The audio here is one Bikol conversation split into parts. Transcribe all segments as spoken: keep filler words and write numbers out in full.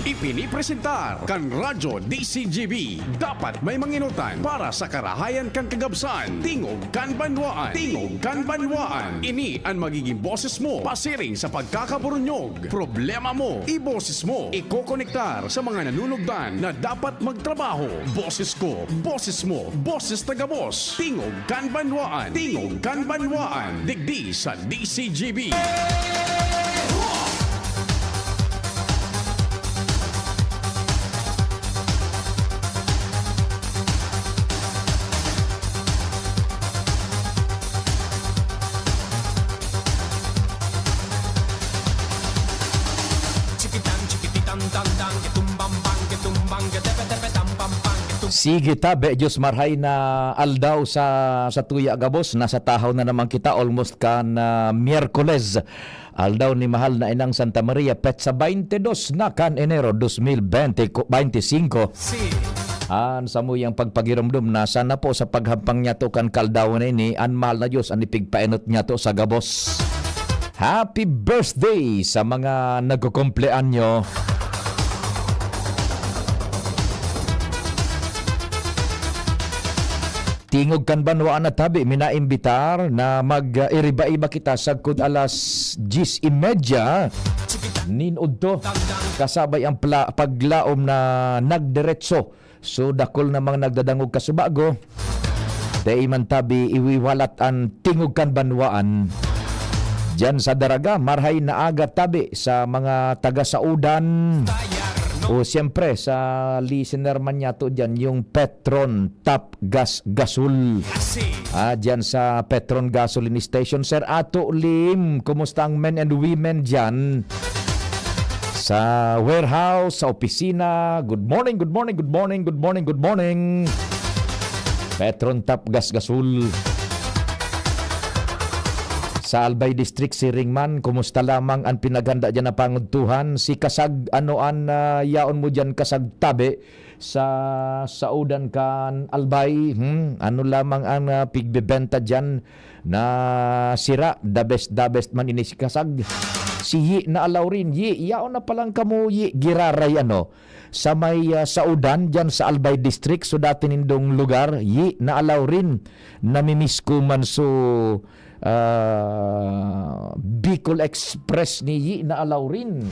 Ipinipresentar kan Radyo D C G B. Dapat may manginutan para sa karahayan kan kagabsan. Tingog kan Banwaan. Tingog kan Banwaan. Ini an magiging boses mo pasiring sa pagkakaburunyog. Problema mo, iboses mo. Ikokonektar sa mga nanunugdan na dapat magtrabaho. Boses ko, boses mo, boses ta gabos. Tingog kan Banwaan. Tingog kan Banwaan. Digdi sa D C G B. Sige tabi, Diyos marhay na aldaw sa, sa tuya gabos. Nasa tahaw na naman kita, almost kan, ah, Miyerkules. Aldaw ni Mahal na Inang Santa Maria, petsa baynte dos na kan Enero dos mil bente, baynte singko. An samuyang pagpagiromdom na sana po sa paghampang niyato kan kaaldawan na ini, an mahal na Diyos an ipigpaenot niyato sa gabos. Happy birthday sa mga nagkukumpleanyo. Tingog kan Banwaan na tabi, minaimbitar na mag-, ah, iriba-iba kita sagkod alas diyes y media nin udto. Kasabay ang pla-, paglaom na nagdiretso. So, dakul na mga nagdadangog kasubago. Dai man tabi iwiwalat an Tingog kan Banwaan. Diyan sa Daraga, marhay na aga tabi sa mga taga Saudan. O, siyempre, sa listener man niyato diyan, yung Petron Top Gas Gasol. Ah, diyan sa Petron Gasoline Station, Sir Ato Lim, kumusta ang men and women diyan? Sa warehouse, sa opisina, good morning, good morning, good morning, good morning, good morning. Petron Top Gas Gasol. Sa Albay District, siring man, kumusta lamang an pinaghanda diyan na pangudtuhan? Si Kasag, ano an, ah, yaon mo diyan, Kasag, tabi? Sa saudan kan Albay, hmm, ano lamang ang, ah, pigbebenta diyan na sira? The best, the best man ini si Kasag. Si Yi na Alaurin, Yi, yaon na palang kamo, Yi, giraray, ano, sa may, ah, saudan diyan sa Albay District, so dati nindong lugar, Yi na Alaurin, namimiss ko man, so ah, Bicol Express ni Yi na Alaurin.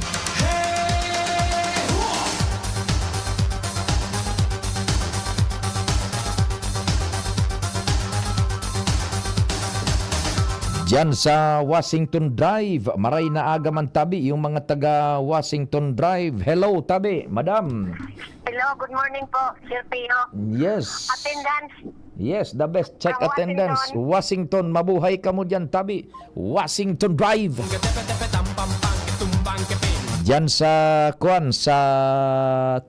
Diyan sa Washington Drive, maray na aga man tabi yung mga taga Washington Drive. Hello, tabi, madam. Hello, good morning po, Sir Pio. Yes. Attendance. Yes, the best. Check attendance. Washington. Washington, mabuhay kamo diyan, tabi. Washington Drive. Diyan sa, kuan, sa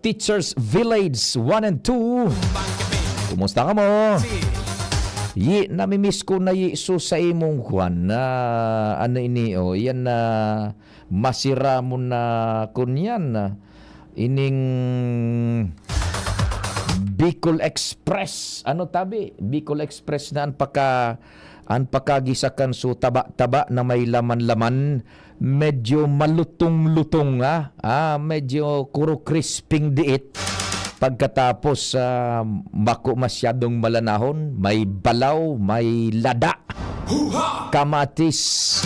Teachers Village one and two. Kumusta kamo? Yi, namimiss ko na, Yi, so sa imong, kuan, na ano ini, oh, yan na masira mo na, kunyan, ining Bicol Express. Ano tabi? Bicol Express na an paka-, an pakagisakan, so taba-taba na may laman-laman. Medyo malutong-lutong, ah. Ah, medyo kuro crisping diit. Pagkatapos, ah, bako masyadong malanahon, may balaw, may lada, kamatis,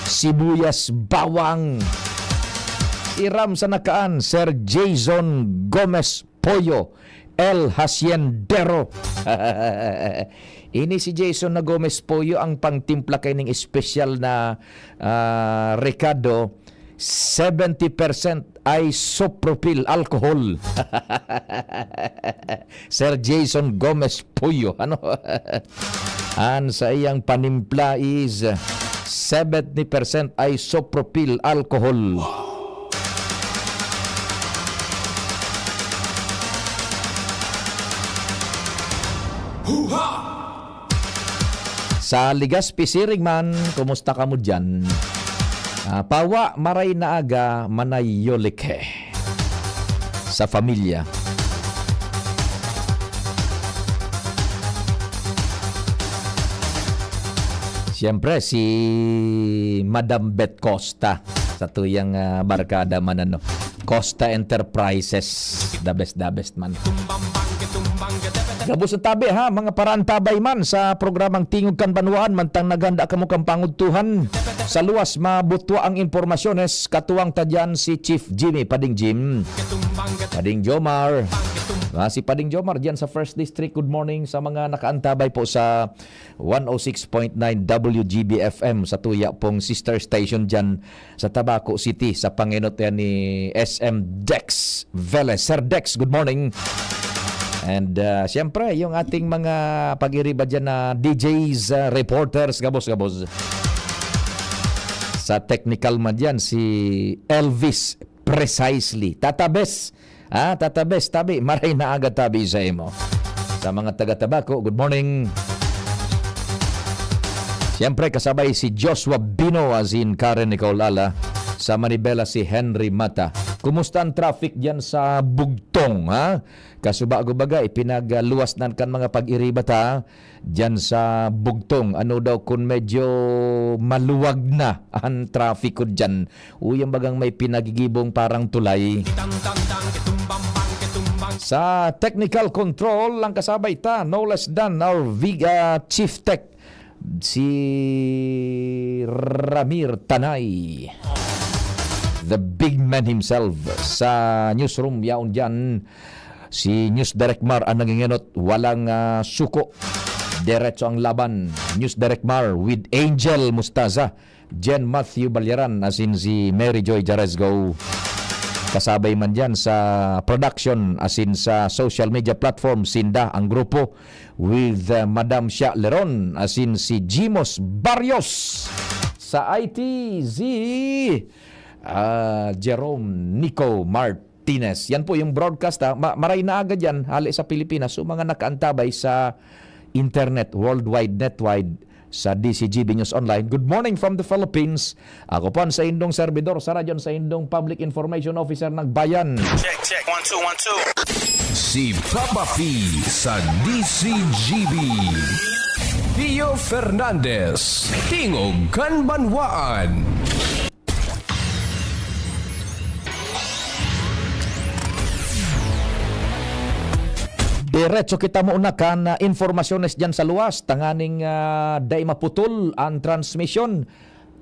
sibuyas, bawang. Iram sa nakaan, Sir Jason Gomez Poyo, El Haciendero. Ini si Jason na Gomez Poyo ang pangtimpla kaining espesyal na, ah, rekado, seventy percent isopropyl alcohol. Sir Jason Gomez Puyo, ano? An saiyang panimpla is seventy percent isopropyl alcohol. Sa Legazpi siring man, kumusta kamo diyan? Ah, pawa, maray na aga, manayolike sa pamilya. Siyempre, si Madam Beth Costa, sa tuyang, ah, barkada man, ano. Costa Enterprises, the best, the best man. Gabos na tabi ha, mga paraantabay man sa programang Tingog kan Banwaan, mantang naghanda kamo kan pangudtuhan. Sa luwas, mabutwa ang impormasyones, katuwang ta dyan si Chief Jimmy, Pading Jim, Pading Jomar. Ah, si Pading Jomar dyan sa First District. Good morning sa mga nakaantabay po sa one oh six point nine W G B F M, sa tuya pong sister station dyan sa Tabaco City, sa pangenot yan ni S M Dex Velez. Sir Dex, good morning. And, ah, siyempre, yung ating mga pag-iriba dyan na D Js, ah, reporters, gabos-gabos. Sa technical man dyan, si Elvis Precisely. Tatabes. Ah, tatabes, tabi. Maray na aga, tabi sa imo. Sa mga taga Tabaco, good morning. Siyempre, kasabay si Joshua Bino, as in Karen Nicole Ala. Sa Manibela, si Henry Mata. Kumusta ang traffic dyan sa Bugtong, ha? Kasubago baga, ipinagluwas na kan mga pag-iriba ta dyan sa Bugtong. Ano daw kung medyo maluwag na ang traffic ko dyan? Uy, ang bagang may pinagigibong parang tulay. Sa technical control, ang kasabay ta, no less than our Viga Chief Tech, si Ramir Tanay. The big man himself. Sa newsroom, yaon dyan, si News Direct Mar ang nangingenot, walang, ah, suko. Diretso ang laban. News Direct Mar with Angel Mustaza, Jen Matthew Balyaran, asin si Mary Joy Jaresgo. Kasabay man dyan sa production, asin sa social media platform, sinda ang grupo with, uh, Madam Shia Leron, asin si Jimos Barrios. Sa I T, si, ah, Jerome Nico Martinez. Yan po yung broadcast, ha. Ma-, maray na aga dyan, hali sa Pilipinas. So, mga nakaantabay sa internet, worldwide, netwide, sa D C G B News Online. Good morning from the Philippines. Ako po ang sa indong servidor, sa radyon sa indong Public Information Officer ng Bayan. Check, check. One, two, one, two. Si Papa P sa D C G B. Pio Fernandez, Tingog kan Banwaan. Diretso kita muna kan, ah, informasyones diyan sa luwas, tanganing, ah, dai maputol ang transmisyon.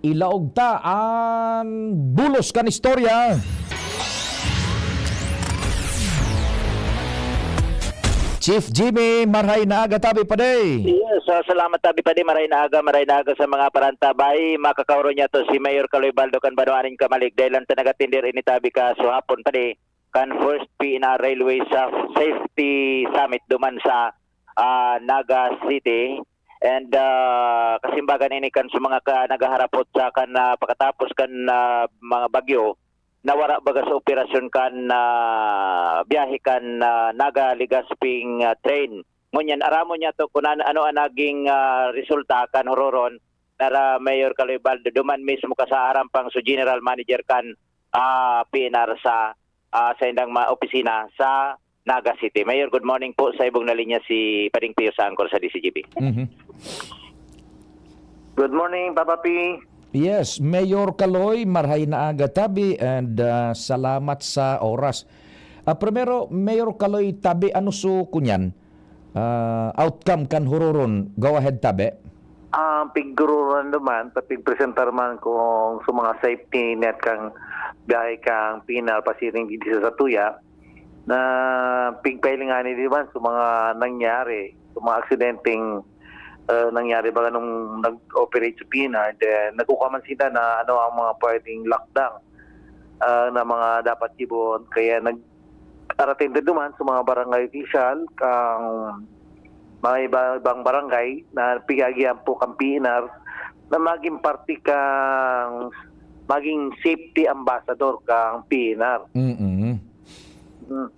Ilaog ta an bulos kan istorya. Chief Jimmy, marhay na aga tabi pa day. Yes, ah, salamat tabi pa day. Maray na aga, maray na aga sa mga parantabay. Makakauro niya to si Mayor Kaloy Baldo kan Banwaan nin Camalig. Dahil lang ta nagatindir ini tabi ka suhapon pa day kan first P N R Railway sa Safety Summit duman sa, ah, Naga City. And, ah, kasimbagan ini kan sa mga ka-, nagaharapot sa kan, ah, pakatapos kan, ah, mga bagyo, nawara baga sa operasyon kan, ah, biyahe kan, ah, Naga Legazpi, ah, train. Ngunyan, aramon niya to kung an-, ano ang naging, ah, resulta kan hororon, nara Mayor Kaloy Baldo, duman mismo ka sa harampang su General Manager kan, ah, P N R sa, ah, sa indang ma-, opisina sa Naga City. Mayor, good morning po. Sa ibong na linya si Pading Pio sa Angkor sa D C G B. Mhm. Good morning, Papa P. Yes, Mayor Kaloy, marhay na aga tabi and, ah, salamat sa oras. Ah, primero, Mayor Kaloy, tabi, ano su kunyan? Ah, outcome kan huroron, go ahead tabi. Ang piggururan naman, papigpresentar man kung sa mga safety net kang biyahe kang P N R pasiring digdi sa Satuya, na pigpahilingan ni Diwan sa mga nangyari, sa mga aksidenteng, eh, nangyari baga nung nag-operate sa P N R, then nagkukuha man sila na ano ang mga pwedeng lockdown, ah, na mga dapat gibohon. Kaya nag-, aratin din naman sa mga barangay official, kang mga iba-ibang barangay na pigaagihan po kang P N R na maging parte kang, maging safety ambassador kang P N R. Mm-mm. Mm.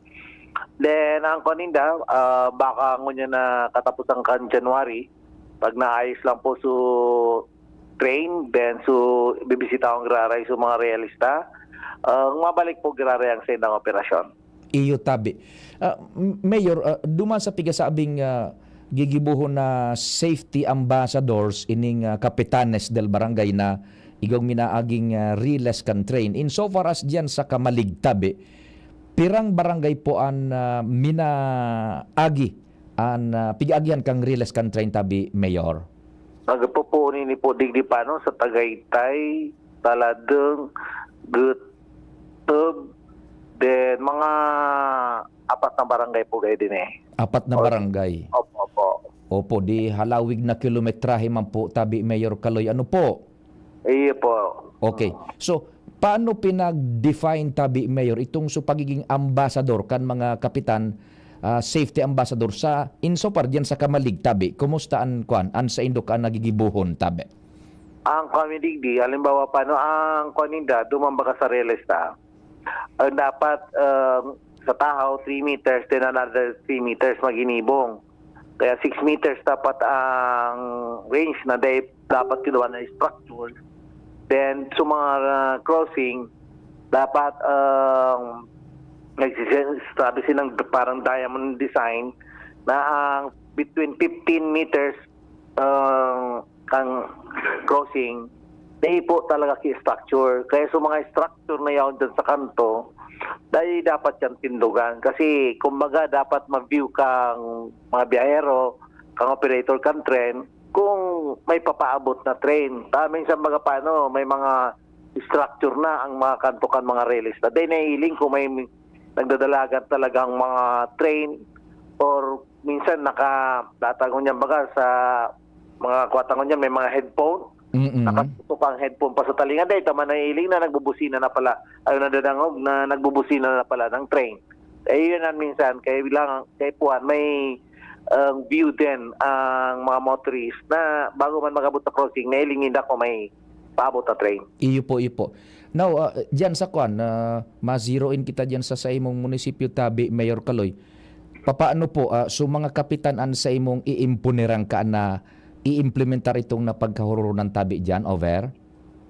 Then, ang kuwan ninda, ah, baka ngunyan na katapusan kan January, pag naayos lang po su train, then su bibisita akong giraray su mga realista, ah, mabalik po giraray ang sendang operasyon. Iyo tabi. Ah, M-, Mayor, ah, duman sa pigasabing, ah, gigibohon na safety ambassadors ining, ah, kapitanes del barangay na igwang minaaging, ah, riles kan train. In so far as diyan sa Camalig tabi, pirang barangay po an, ah, minaagi, an, ah, pig-aagihan kan riles kan train tabi, Mayor? Nagpupuon ini po digdi pa, no, sa Tagaytay, Taladong, Gutob, then mga apat na barangay po kayo din eh. Apat na O, barangay. Opo, opo. Opo, di halawig na kilometrahe man po tabi, Mayor Kaloy. Ano po? Iyo po. Okay. So, paano pinag-define tabi, Mayor, itong so pagiging ambassador kan mga kapitan, ah, safety ambassador sa, insofar diyan sa Camalig tabi? Kumusta an, kwan, an saindo ka nagigibohon tabi? Ang kami digdi, halimbawa pa, no, ang kwan ninda, dumambaka sa realista. Ang dapat, um, sa tahaw, three meters, then another three meters maginibong. Kaya six meters dapat ang range na dai-, dapat kinuha na structure. Then, sa mga, uh, crossing, dapat, um, nagsisi-, sabi silang parang diamond design na ang between fifteen meters, um, kang crossing, dai po talaga ki structure. Kaya sa mga structure na yaon dyan sa kanto, dai dapat yan tindugan. Kasi, kumbaga, dapat ma-view kang mga biyahero, kang operator kang tren, kung may papaabot na train. Ta-, minsan baga paano, may mga structure na ang mga kanto kan mga realista. Dai nahihiling kung may nagdadalagan talagang mga train or minsan naka-, data ngunyan baga sa mga kwata ngunyan may mga headphone. Mm-mm. Nakatutok ang headphone pa sa talinga. Dai ta man nahihiling na nagbubusina na pala. Ay, nadadangog na nagbubusina na pala ng train. Eh, yun ang minsan, kailangan, kaipuhan, may, um, view din ang mga motorist na bago man mag-abot sa crossing, nahiling ninda kung may paabot na train. Iyo po, iyo po. Now, ah, diyan sa kwan, ah, ma-zero in kita diyan sa, sa imong munisipyo tabi, Mayor Kaloy. Papaano po, ah, so mga kapitan an sa imong iimponerang ka na i-implementar itong napagkahururunan tabi diyan, over?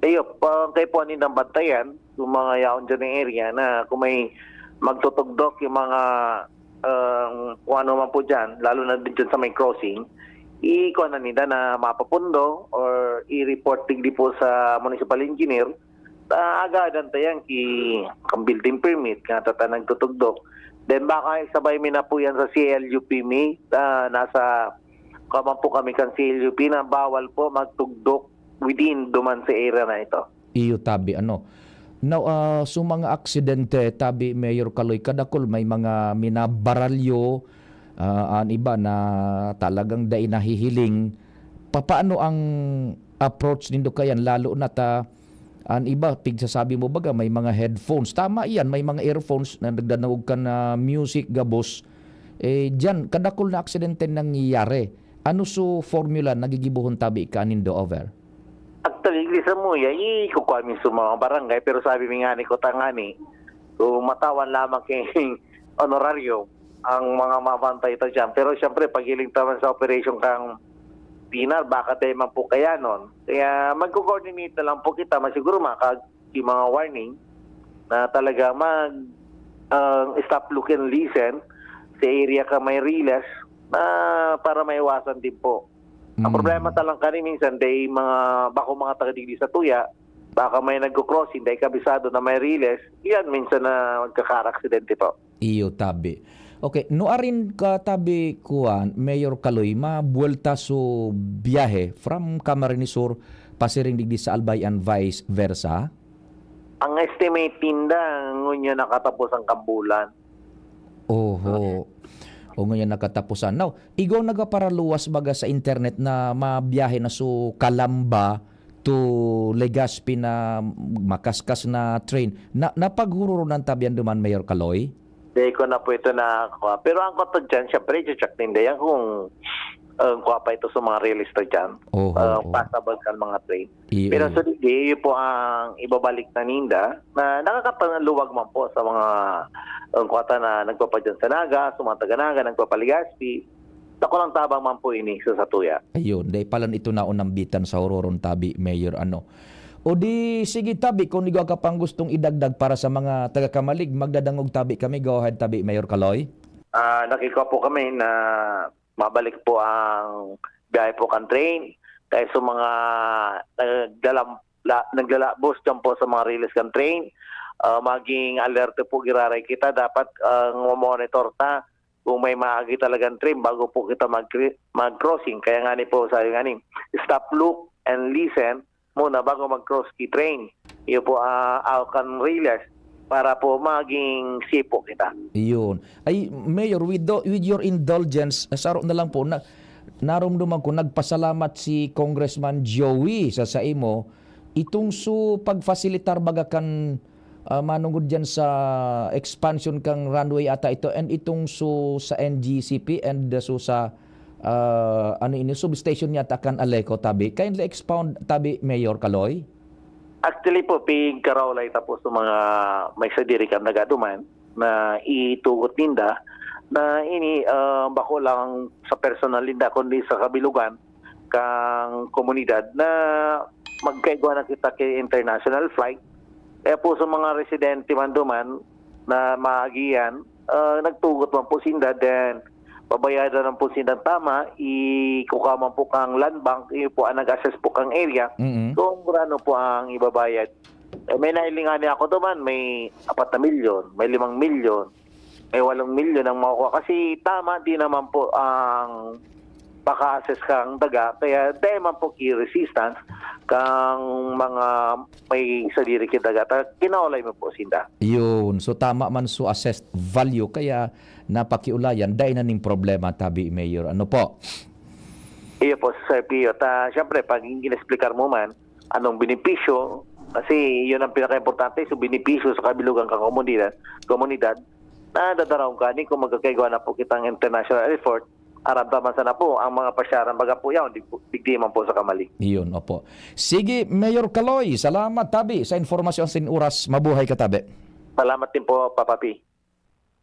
Iyo, pa-, kaipuhan nindang bantayan, yung mga yaon dyan ng area na kung may magtutugdok yung mga, um, kung ano man po dyan, lalo na din dyan sa may crossing, i-kuha na nila na mapapundo or i-report digdi po sa municipal engineer, ta agadan ta yan ki, kang building permit, nga tata nagtutugdok. Then baka isabay mi na po yan sa C L U P mi, ah, nasa, kaman po kami kan C L U P na bawal po magtugdok within duman sa area na ito. Iyo tabi, ano. Now, ah, so mga aksidente, tabi, Mayor Kaloy, kadakul may mga minabaralyo, ah, an iba na talagang dai nahihiling. Papaano ang approach nindo kayan? Lalo na ta, an iba, pigsasabi mo baga, may mga headphones. Tama iyan, may mga earphones na nagdadangog kan, ah, music, gabos. Eh, diyan, kadakul na aksidente nangyayari. Ano so formula nagigibohon tabi ka nindo, over? Actually, sa muya, ikukwa mi sa mga barangay, pero sabi mi nga ni Kutang ngani, kung matawan lamang kay honorarium, ang mga mabantay ta diyan. Pero siyempre, pag hiling ta man sa operation kang Pinar, baka tayo man po kayanon. Kaya magko-coordinate na lang po kita, mas siguro makag-, yung mga warning na talaga mag, ah, stop, look and listen sa area ka may riles na para maiwasan din po. Ang Mm. problema ta lang kani minsan, dai mga, bako mga taga digdi sa tuya, baka may nagko-crossing, dai kabisado na may riles, iyan minsan na nagkakaraksidente po. Iyo, tabi. Okay, nuarin ka tabi, kuwan, Mayor Kaloy, mabuwelta so biyahe from Camarines Sur pasiring digdi sa Albay and vice versa? Ang estimate ninda, ngunyan nakatapos ang kambulan. Oho. O ngunyan nakatapusan. Now, igwang nagaparaluwas baga sa internet na mabiyahe na so Calamba to Legazpi na makaskas na train. Na, napaghururunan ta biyan duman, Mayor Kaloy? Di ko na po ito na, kuha. Pero ang kuha dyan, syempre, i-check ninda yan kung, ah, kuha pa ito sa mga realista dyan. Oho, Ah, oho. Passable kan mga train. Iyo, Pero iyo. sa digdi, iyo po ang ibabalik na ninda na nakakataluwag man po sa mga, ah, kuha ta na nagpapadyan sa Naga, sa mga taga Naga, nagpapaligaspi. Dakulang tabang man po ini sa satuya. Ayun, dai palan ito naon nambitan sa huroron tabi, Mayor, ano. O di, sige, tabi, kung igwa ka pang gustong idagdag para sa mga taga Camalig, magdadangog tabi kami. Go ahead, tabi, Mayor Kaloy. Ah, nakikwa po kami na mabalik po ang biyahe po kan train. Kaya sa mga nagdalam-, la-, naglalabos diyan po sa mga riles kan train. Ah, maging alerto po giraray kita. Dapat, ah, monitor ta kung may maagi talagang train bago po kita mag-, mag-crossing. Kaya nga ni po, sabi nga ni, "Stop, look, and listen muna bago mag-cross ki train." Iyo po, ah, ah, kan riles para po maging safe po kita. Iyon. Ay, Mayor, with the, with your indulgence, saro na lang po, na, narumduman ko, nagpasalamat si Congressman Joey sa saimo, itong su pagfasilitar baga kan, ah, manungod diyan sa expansion kang runway ata ito, and itong su sa N G C P and su sa, ah, ano ini, substation yata kan Aleco, tabi. Kindly expound, tabi, Mayor Kaloy. Actually po, pigkaraolay ta po sa mga may sadiri kan daga duman na itugot ninda na ini, ah, bako lang sa personal ninda, kundi sa kabilugan kang komunidad na magkaigwa na kita ki international flight. Kaya po sa mga residente man duman na maagihan, ah, nagtugot man po sinda, then babayadan man po sinda tama, ikukuha man po kang land bank, iyo po ang nag-assess po kang area, Mm. kung gaano po ang ibabayad. Eh, may nailing ngani ako duman, may apat na milyon, may limang milyon, may walong milyon ang makukuha. Kasi tama din naman po ang paka-assess kang daga, kaya dai man po ki resistance kang mga may sadiri ki daga, ta kinaolay mo po sinda. Yun. So, tama man so assessed value, kaya napakiulayan, dai na ning problema, tabi, Mayor. Ano po? Iyo po, Sir Pio. Ta, siyempre, pag in-explicar mo man, anong benepisyo, kasi yun ang pinaka-importante, so benepisyo sa kabilugan ka komunidad, komunidad, na dadaraon ka ni kung magkakaigwa na po kitang international airport, aram ta man sana po, ang mga pasyaran baga po yan, di po, digdi man po sa kamali. Iyon, opo. Sige, Mayor Kaloy, salamat, tabi, sa informasyon sin oras. Mabuhay ka, tabi. Salamat din po, Papa P.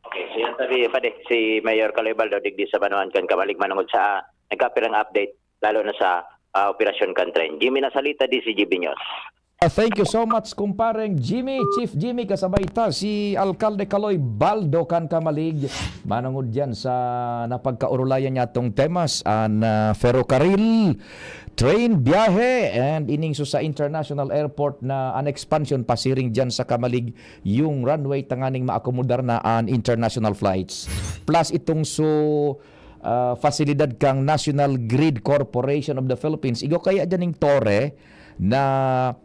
Okay, so yan tabi, padi, si Mayor Kaloy Baldo, digdi sa Banuan kan Kamalig, manungod sa, ah, nagkapirang update, lalo na sa, ah, operasyon kan tren. Jimmy Nasalita, D C G B News. Ah, thank you so much, kumpareng Jimmy, Chief Jimmy, kasabay ta si Alkalde Kaloy Baldo kan Kamalig. Manungod yan sa napagkaurulayan niya tong temas, an, ah, ferrocarril, train, biyahe, and ining su sa international airport na an expansion pasiring dyan sa Kamalig, yung runway tanganing maakomodar na an international flights. Plus itong su ah, fasilidad kang National Grid Corporation of the Philippines. Igwa kaya dyan ning tore na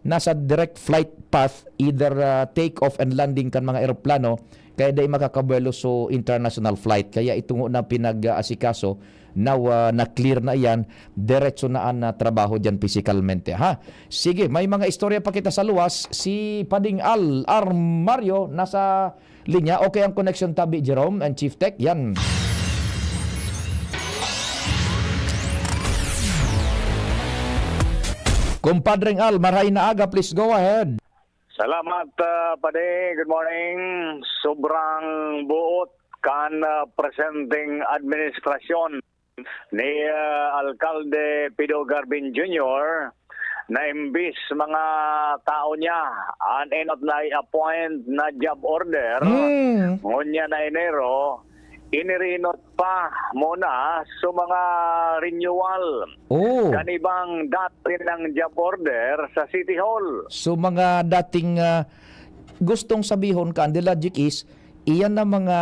nasa direct flight path, either, ah, take off and landing kan mga eroplano, kaya dai makakabuelo so international flight. Kaya itungo na pinag-aasikaso, now, ah, na-clear na iyan, diretso na an, ah, trabaho dyan pisikalmente, ha? Sige, may mga istorya pa kita sa luwas. Si Pading Al Armario nasa linya. Okay ang connection tabi, Jerome and Chief Tech. Yan. Kumpadreng Al, maray na aga, please go ahead. Salamat, ah, Padi. Good morning. Sobrang buot kan, ah, presenteng administrasyon ni, ah, Alkalde Pido Garbin Junior na imbis mga tao niya an enot na i-appoint na job order, Mm. ngunyan na Enero, inirinot pa muna sa mga renewal Oh. kan ibang dati ng job order sa City Hall. So, mga dating, ah, gustong sabihon ka, the logic is, iyan na mga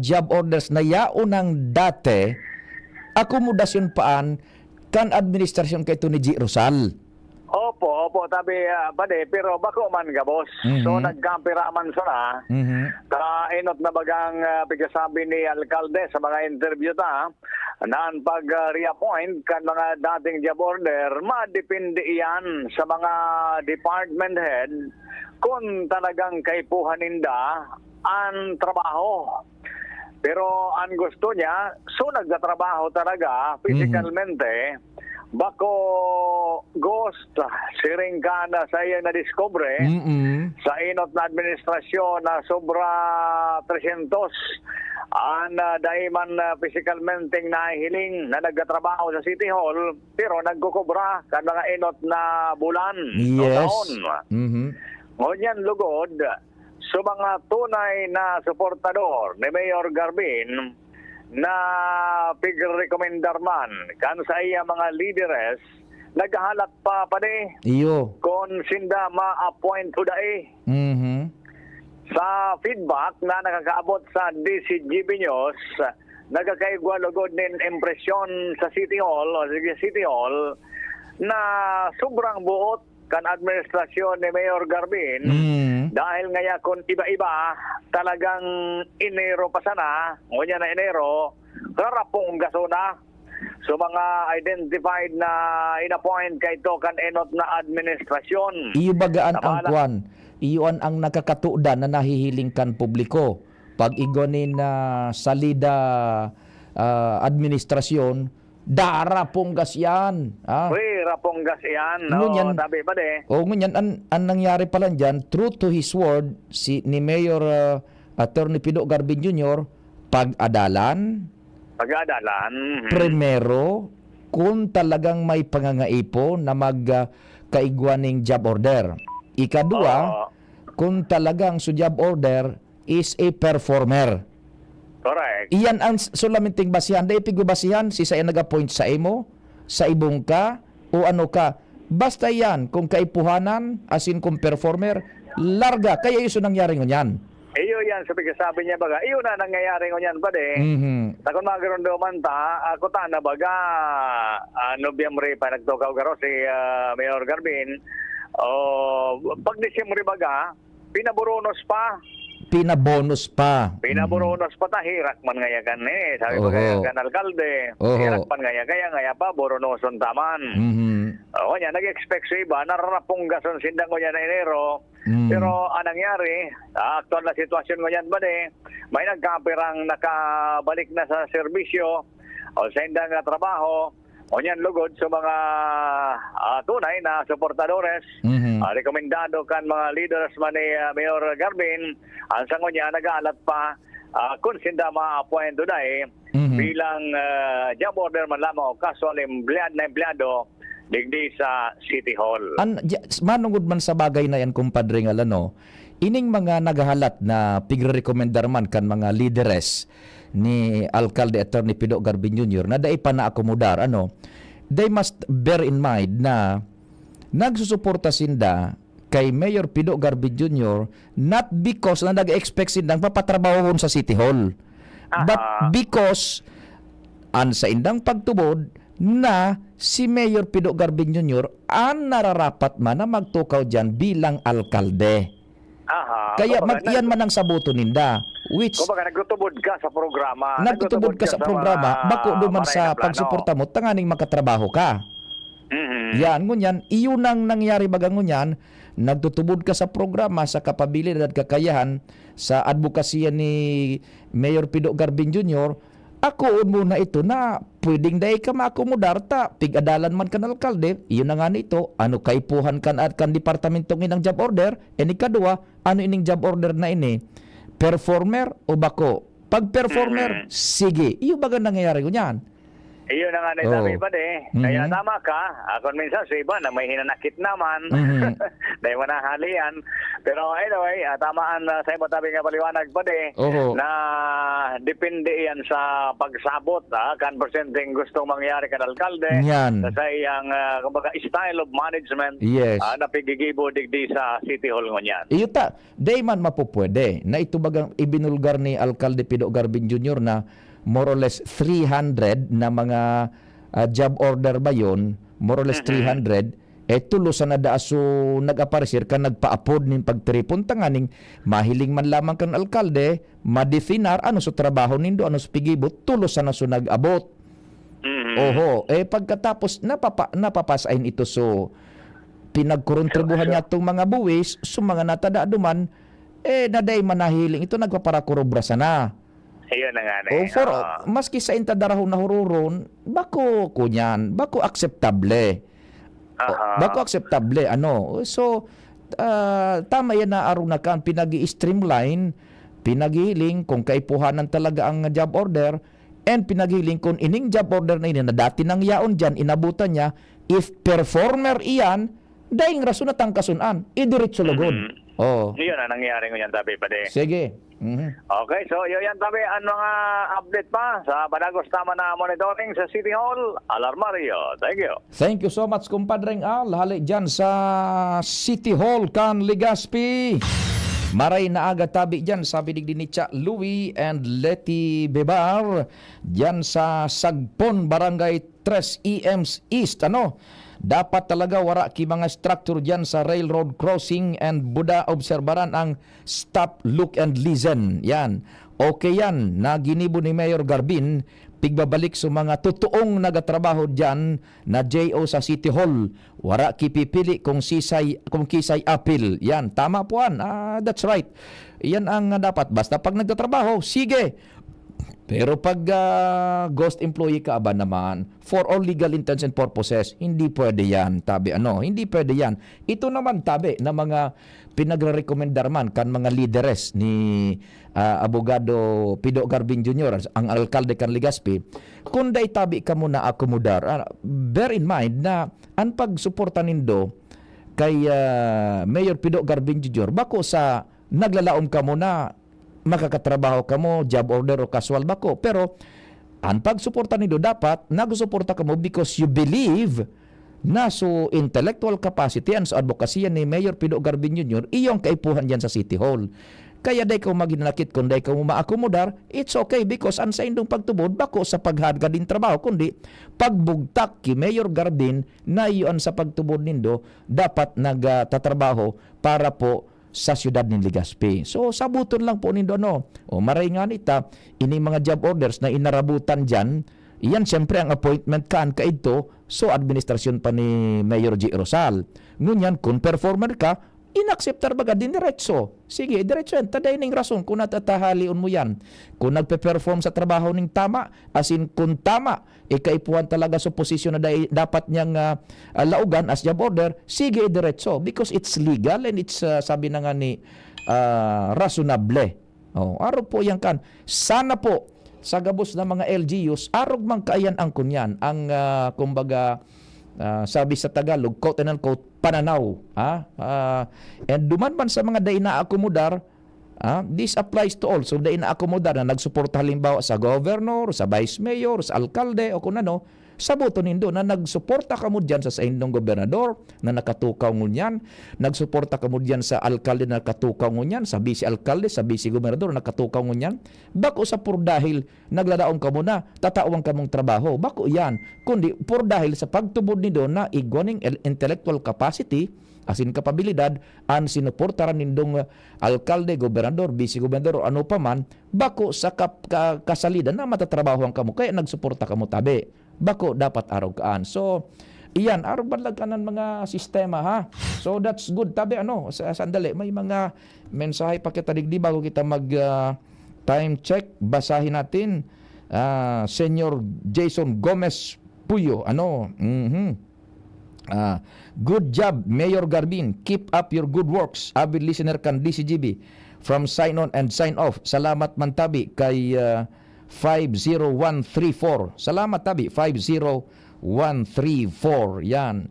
job orders na yaon ang dati, akomodasyon paan kan administrasyon kay Tony G Rosal. Opo, opo, tabi, ah, padi, pero bako man gabos. Mhm. So, nagkapira man sana. Mhm. Kainot na bagang, ah, pigasabi ni alkalde sa mga interview ta, na an pag-reappoint kan mga dating job order, madepende iyan sa mga department head kun talagang kaipuhan ninda an trabaho. Pero an gusto niya, so nagtatrabaho talaga, Mhm. pisikalmente, bako ghost, siring kan sa iyang nadiskubre, Mm-mm. sa inot na administrasyon na sobra tresyentos an, ah, dai man, ah, pisikalmenteng nahihiling na nagtatrabaho sa City Hall, pero nagkukubra kan mga inot na bulan o Yes. taon. Mhm. Ngunyan lugod, sa mga tunay na suportador ni Mayor Garbin na pigrekomendar man kan sa iya mga lideres naghahalat pa, padi, Iyo. Kung sinda ma-appoint o dai. Mhm. Sa feedback na nakakaabot sa D C G B News, nagkakaigwa lugod nin impresyon sa City Hall o sa City Hall na sobrang buot kan administrasyon ni Mayor Garbin Mm. dahil ngaya kun iba-iba, talagang Enero pa sana, ngunyan na Enero, rarapong gasona. So, mga identified na inappoint kaito kan enot na administrasyon. Iyo baga an ang Tabala. kwan, iyo an ang nakakatudan na nahihiling kan publiko. Pag igwa nin, ah, salida, ah, administrasyon, dara punggas yan, ah. Uy, raponggas iyan, no? Ngunyan, Sabi pa di. O, ngunyan, an, an nangyari pa lang dyan, true to his word, si, ni Mayor, ah, Attorney Pido Garbin Junior, pag-adalan, Pag-aadalan. Mhm. primero, kung talagang may pangangaipo na mag, ah, kaigwa ning job order. Ikadwa, Oo. kung talagang su job order is a performer. Correct. Iyan ang s-, sulaminting basihan. Dai pigbabasihan si sa nag-appoint sa imo, sa ibong ka, o ano ka. Basta yan, kung kaipuhanan, as in kung performer, larga. Kaya yun so nangyari ngunyan. Iyo yan, sa pagkasabi niya, baga, iyo na nangyayari ngunyan, padi. Mhm. Takon mga garundoman ta, ako ta na baga, ah, Nobyembre pa nagtukaw garo si, ah, Mayor Garbin. O, pag Disyembre baga, pinaburunos pa. Pinabonos pa. Pinaburunos pa ta, hirak man ngaya kan, eh. Sabi ko Oho. kaya kan alkalde, Oho. hirak man ngaya, kaya ngaya pa, burunoson ta man. Mhm. O, kanya, nag-expect sa iba, nararapunggason sindang kanya na Enero. Mm. Pero ang nangyari, sa aktual na sitwasyon ngunyan ba ni, may nagkapirang nakabalik na sa serbisyo o sa indang na trabaho, ngunyan lugod sa mga, ah, tunay na suportadores, Mhm. ah, rekomendado kan mga leaders man ni, ah, Mayor Garbin, ang sa ngunyan nag-aalat pa, ah, kung sinda ma-appoint today Mhm. bilang, ah, job order man lamang o casual empleyad na empleyado digdi sa City Hall. An, dya-, s-, manungod man sa bagay na yan, Compadre Ngal, ano, ining mga naghahalat na pigrerekomendar man kan mga lideres ni Alkalde Attorney Pido Garbin Junior na dai pa naakomodar, ano, they must bear in mind na nagsusuporta sinda kay Mayor Pido Garbin Junior, not because na nag-expect sindang papatrabahon sa City Hall, but Aha. because an saindang pagtubod na si Mayor Pido Garbin Junior an nararapat man na magtukaw diyan bilang alkalde. Aha. Kaya Kumbaga, mag-, iyan nag- man ang saboto ninda, which Kumbaga, nagtutubod ka sa programa. Nagtutubod Nagtutubod ka ka sa sa programa, mga bako duman maray sa na plano. pagsuporta mo, tanganing makatrabaho ka. Mhm. Yan, ngunyan, iyon ang nangyari baga ngunyan, nagtutubod ka sa programa, sa kapabilidad, kakayahan, sa adbokasya ni Mayor Pido Garbin Junior, akoon mo na ito na pwedeng dai ka maakomodar ta, pig-adalan man kan alkalde, iyon na nga nito, ano kaipuhan kan, kan departamentong inang job order, and ikadwa, ano ining job order na ini? Performer o bako? Pag performer, Mhm. sige. Iyo baga nangyayari ngunyan? Iyo na nga na Oo. sabi pa di. Mhm. Kaya tama ka. Ako minsan sa iba na may hinanakit naman. Mhm. Dahil manahali yan. Pero anyway, ah, tama ang, ah, sa imo tabi nga paliwanag pa di Oho. na depende yan sa pagsabot, ah, kan persenting gustong mangyari kan alkalde. Yan. Sa iyang, ah, kumbaga, style of management, Yes. ah, na pigigibo digdi sa City Hall ngunyan. Iyo ta, dai man mapupwede na ito bagang ibinulgar ni Alkalde Pido Garbin Junior na more or less three hundred na mga, ah, job order ba yun? More or less Mhm. three hundred, eh, tulos sana daa so nag-aparecer kan nagpaapod nin pagtiripon tanganing mahiling man lamang kan alkalde, madefinar ano so trabaho nindo, ano so pigibo, tulos sana so nag-abot. Mhm. Oho, eh, pagkatapos napapa-, napapasain ito so pinagkuruntribuhan Sure, sure. niya tong mga buwis, so mga natada duman, eh, na dai man nahiling ito, nagpaparakurobra sana. Ayun na nga na O, eh, for, oo. maski sa inta darahon na hururon, bako kunyan, bako akseptable. O, Aha. bako akseptable, ano. So, ah, tama yan na arog na kan pinag-i-streamline, pinaghihiling kung kaipuhanan talaga ang job order, and pinaghiling kung ining job order na ini na dati nang yaon diyan, inabutan niya, if performer iyan, daing rason na tangkason an, idiretso lugod. Mhm. Oo. Iyon ang nangyayari ngunyan, tabi, padi. Sige. Mhm. Okay, so, iyo yan, tabi, ang mga update pa sa padagos naman na monitoring sa City Hall. Alarmario, thank you. Thank you so much, kumpadreng Al. Hali dyan sa City Hall kan Legazpi. Maray na aga tabi dyan, sabi digdi ni Cha Louie and Leti Bebar. Dyan sa Sagpon, Barangay Tres E Ms East, ano? Dapat talaga wara ki mga structure dyan sa railroad crossing and buda obserbaran ang stop, look and listen. Yan. Okay yan na ginibo ni Mayor Garbin, pigbabalik sa mga totoong nagatrabaho dyan na J O sa City Hall. Wara kipipili kung sisay, kung kisay apil. Yan, tama po yan. Ah, that's right. Yan ang dapat. Basta pag nagtatrabaho, sige. Pero pag ah, ghost employee ka, aba naman, for all legal intents and purposes, hindi pwede yan, tabi ano, hindi pwede yan. Ito naman, tabi, na mga pinagre-recommendar man kan mga lideres ni ah, Abogado Pido Garbin Junior, ang alkalde kan Legazpi, kung dai tabi kamo na akomodar, ah, bear in mind na ang pagsuporta nindo kay ah, Mayor Pido Garbin Junior, bako sa naglalaom kamo na makakatrabaho kamo, job order o casual, bako. Pero ang pagsuporta nindo, dapat nagsuporta kamo because you believe na so intellectual capacity and so advokasya ni Mayor Pido Garbin Junior, iyo ang kaipuhan diyan sa City Hall. Kaya dai kamo maghinanakit kung dai kamo maakomodar, it's okay because ang saindong pagtubod bako sa paghagad nin trabaho, kundi pagbugtak ki Mayor Garbin na iyo ang sa pagtubod nindo dapat nagtatrabaho para po sa siyudad nin Legazpi. So, sabuton lang po nindo, ano, o maray nga nita, ining mga job orders na inarabutan diyan, iyan siyempre ang appointment kan kaidto, so administrasyon pa ni Mayor G Rosal. Ngunyan, kung performer ka, inakseptar baga din diretso. Sige, diretso yan. Taday ning rason kung natatahalion mo yan. Kung nagpe-perform sa trabaho ning tama, as in, kung tama, ikaipuhan talaga sa posisyon na dai-, dapat niyang ah, ah, laogan as job order, sige, diretso. Because it's legal and it's, ah, sabi na nga ni, ah, rationable. Oh, aro po yan kan. Sana po, sa gabos na mga L G Us, arog man kaiyan ang kunyan, ang, ah, kumbaga, ah, sabi sa Tagalog, quote and unquote, pananaw. Ha? Ah, and duman man sa mga dai naakomodar, ah, this applies to all. So, dai naakomodar na nagsuporta halimbawa sa governor, sa vice mayor, sa alkalde, o kung ano, sabuton nindo na nagsuporta kamo diyan sa saindong gobernador na nakatukaw ngunyan, nagsuporta kamo diyan sa alkalde na nakatukaw ngunyan, sa vice alkalde, sa vice gobernador na nakatukaw ngunyan. Bako sa puro dahil naglalaom kamo na tatawan kamong trabaho. Bako yan, kundi puro dahil sa pagtubod nindo na igwa ning el-, intellectual capacity, asin kapabilidad, an sinuportaran nindong alkalde, gobernador, vice gobernador, o ano pa man, bako sa kap-, ka-, kasalidan na matatrabahoan kamo, kaya nagsuporta kamo tabi. Bako dapat arog kaan. So, iyan, arog man lang kanan mga sistema, ha? So, that's good. Tabi, ano, sa, sandali, may mga mensahe pa kita digdi bago kita mag, ah, time check. Basahin natin. Ah, Senyor Jason Gomez Puyo, ano? Mhm. Ah, good job, Mayor Garbin. Keep up your good works. Avid listener kan D C G B. From sign on and sign off. Salamat man tabi kay, ah, five zero one three four. Salamat tabi, five zero one three four. Yan.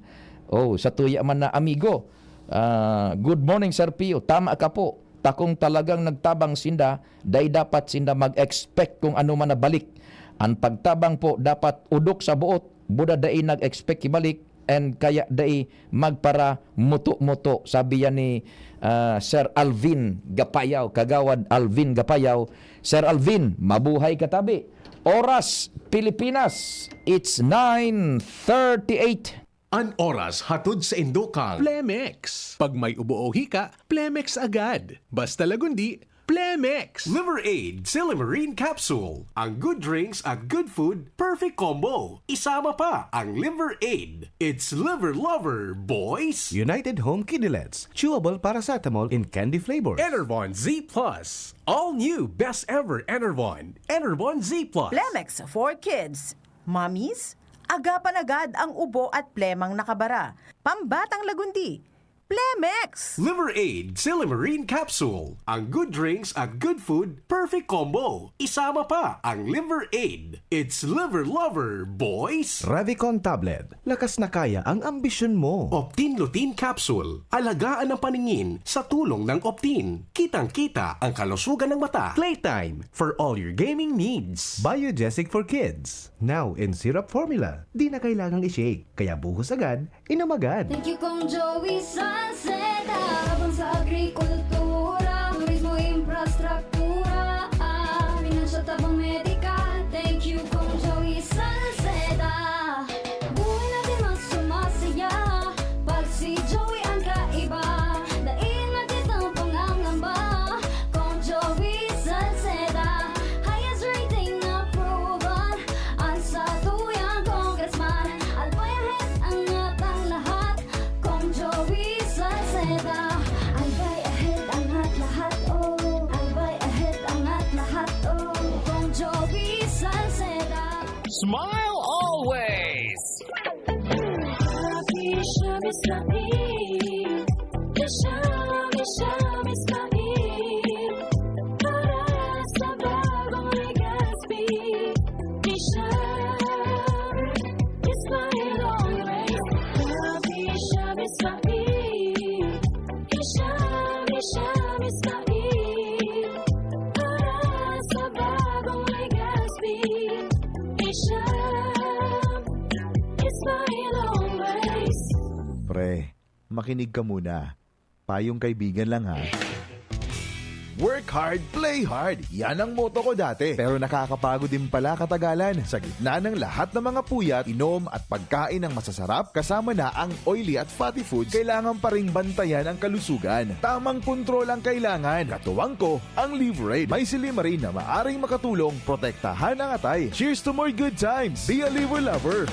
Oh, sa tuya man na amigo. Ah, good morning, Sir Pio. Tama ka po. Takong talagang nagtabang sinda, dai dapat sinda mag-expect kung ano man na balik. Ang pagtabang po dapat udok sa buot, buda dai nag-expect ibalik, and kaya dai magpara muto-muto, sabi yan ni, ah, Sir Alvin Gapayaw, Kagawad Alvin Gapayaw. Sir Alvin, mabuhay ka tabi. Oras, Pilipinas, it's nine thirty-eight. An oras hatod sa indo kan Plemex. Pag may ubo o hika, Plemex agad. Basta Lagundi, Plemex. Liver Aid Silymarin Capsule. Ang good drinks at good food, perfect combo. Isama pa ang Liver Aid. It's Liver Lover, boys! United Home Kidney Lens. Chewable paracetamol in candy flavors. Enervon Z plus. All new best ever Enervon. Enervon Z plus. Plemex for kids. Mommies, agapan agad ang ubo at plemang nakabara. Pambatang Lagundi. Plemex! Liver Aid, Silimarin Capsule. Ang good drinks at good food, perfect combo. Isama pa ang Liver Aid. It's Liver Lover, boys! Revicon Tablet. Lakas na kaya ang ambisyon mo. Optin Lutein Capsule. Alagaan ang paningin sa tulong ng Optin. Kitang-kita ang kalusugan ng mata. Playtime for all your gaming needs. Biogesic for Kids. Now in syrup formula. Di na kailangang i-shake, kaya buhos agad, inom agad. Thank you, Kong Joey Salceda. Tabang sa agrikultura, turismo, infrastruktura, ah, financial tabang medikal. Thank you, Kong Joey Salceda. Buhay natin mas sumasaya pag si Joey ang kaiba. Dai na kitang pangangamba, Kong Joey Salceda. Highest rating na proven. An satuyang congressman, Albay ahead angat ang lahat. Kong Joey Salceda, Albay ahead angat lahat, oh. Albay ahead angat lahat, oh. Kong Joey Salceda. Smile always! Happy Shami Shami. Shami Shami Shami. Para sa bagong Legazpi. Isha, smile always. Happy Shami Shami. Isha, Shami Shami. Para sa bagong Legazpi. Isha, smile always. Pre, makinig ka muna. Payong kaibigan lang, ha. Work hard, play hard. Yan ang motto ko dati. Pero nakakapagod din pala katagalan. Sa gitna ng lahat ng mga puyat, inom at pagkain ng masasarap, kasama na ang oily at fatty foods, kailangan pa ring bantayan ang kalusugan. Tamang kontrol ang kailangan. Katuwang ko, ang Liverade. May silimarin na maaring makatulong protektahan ang atay. Cheers to more good times! Be a Liver Lover!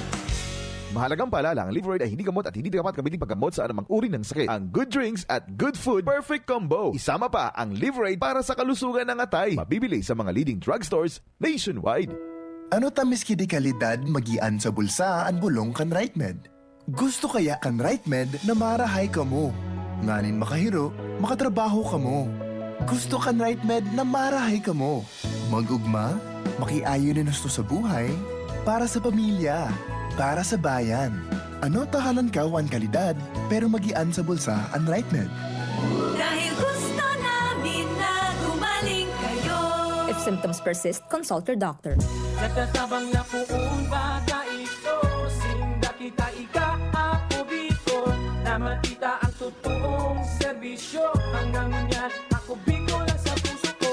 Mahalagang paalala, ang Liverade ay hindi gamot at hindi dapat gamitin paggamot sa anumang uri ng sakit. Ang good drinks at good food, perfect combo. Isama pa ang Liverade para sa kalusugan ng atay. Mabibili sa mga leading drugstores nationwide. Ano ta miski di kalidad magian sa bulsa an bolong kan RightMed? Gusto kaya kan RightMed na marahay kamo? Nganing makahiro, makatrabaho kamo. Gusto kan RightMed na marahay kamo? Mag-ugma, makiayon nin husto sa buhay, para sa pamilya, para sa bayan. Ano ta halankaw an kalidad, pero magian sa bulsa an RightMed? Dahil gusto namin na gumaling kayo. If symptoms persist, consult your doctor. Nagtatabang na poon baga ito, sinda kita ika, ako Bicol, na makita ang totoong serbisyo. Hanggang ngunyan, ako Bicol ang sa puso ko.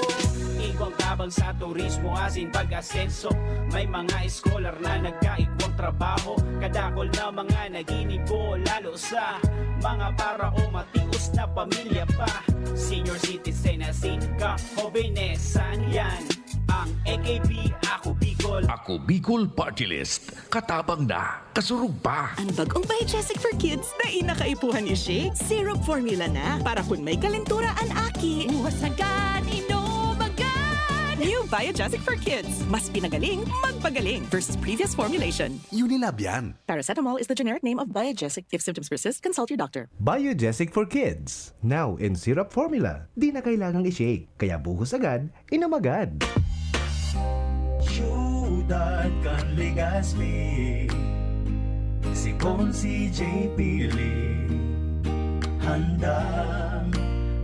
Igwang tabang sa turismo asin pag-asenso. May mga eskolar na nagkaigwang trabaho. Kadakol na mga naginibo, lalo sa mga para o matios na pamilya pa. Senior citizen asin kahobenesan, yan ang A K P, Ako Bicol. Ako Bicol Party List. Katabang na, kasurog pa. An bag-ong Biogesic for Kids, dai na kaipuhan i-shake. Syrup formula na, para kun may kalentura an aki. Buhos agad, inom agad! New Biogesic for Kids. Mas pinagaling, magpagaling versus previous formulation. Unilab yan. Paracetamol is the generic name of Biogesic. If symptoms persist, consult your doctor. Biogesic for Kids. Now in syrup formula. Di na kailangang i-shake, kaya buhos agad, inom agad. Siyudad kan Legazpi, si Consi J P Lee, handang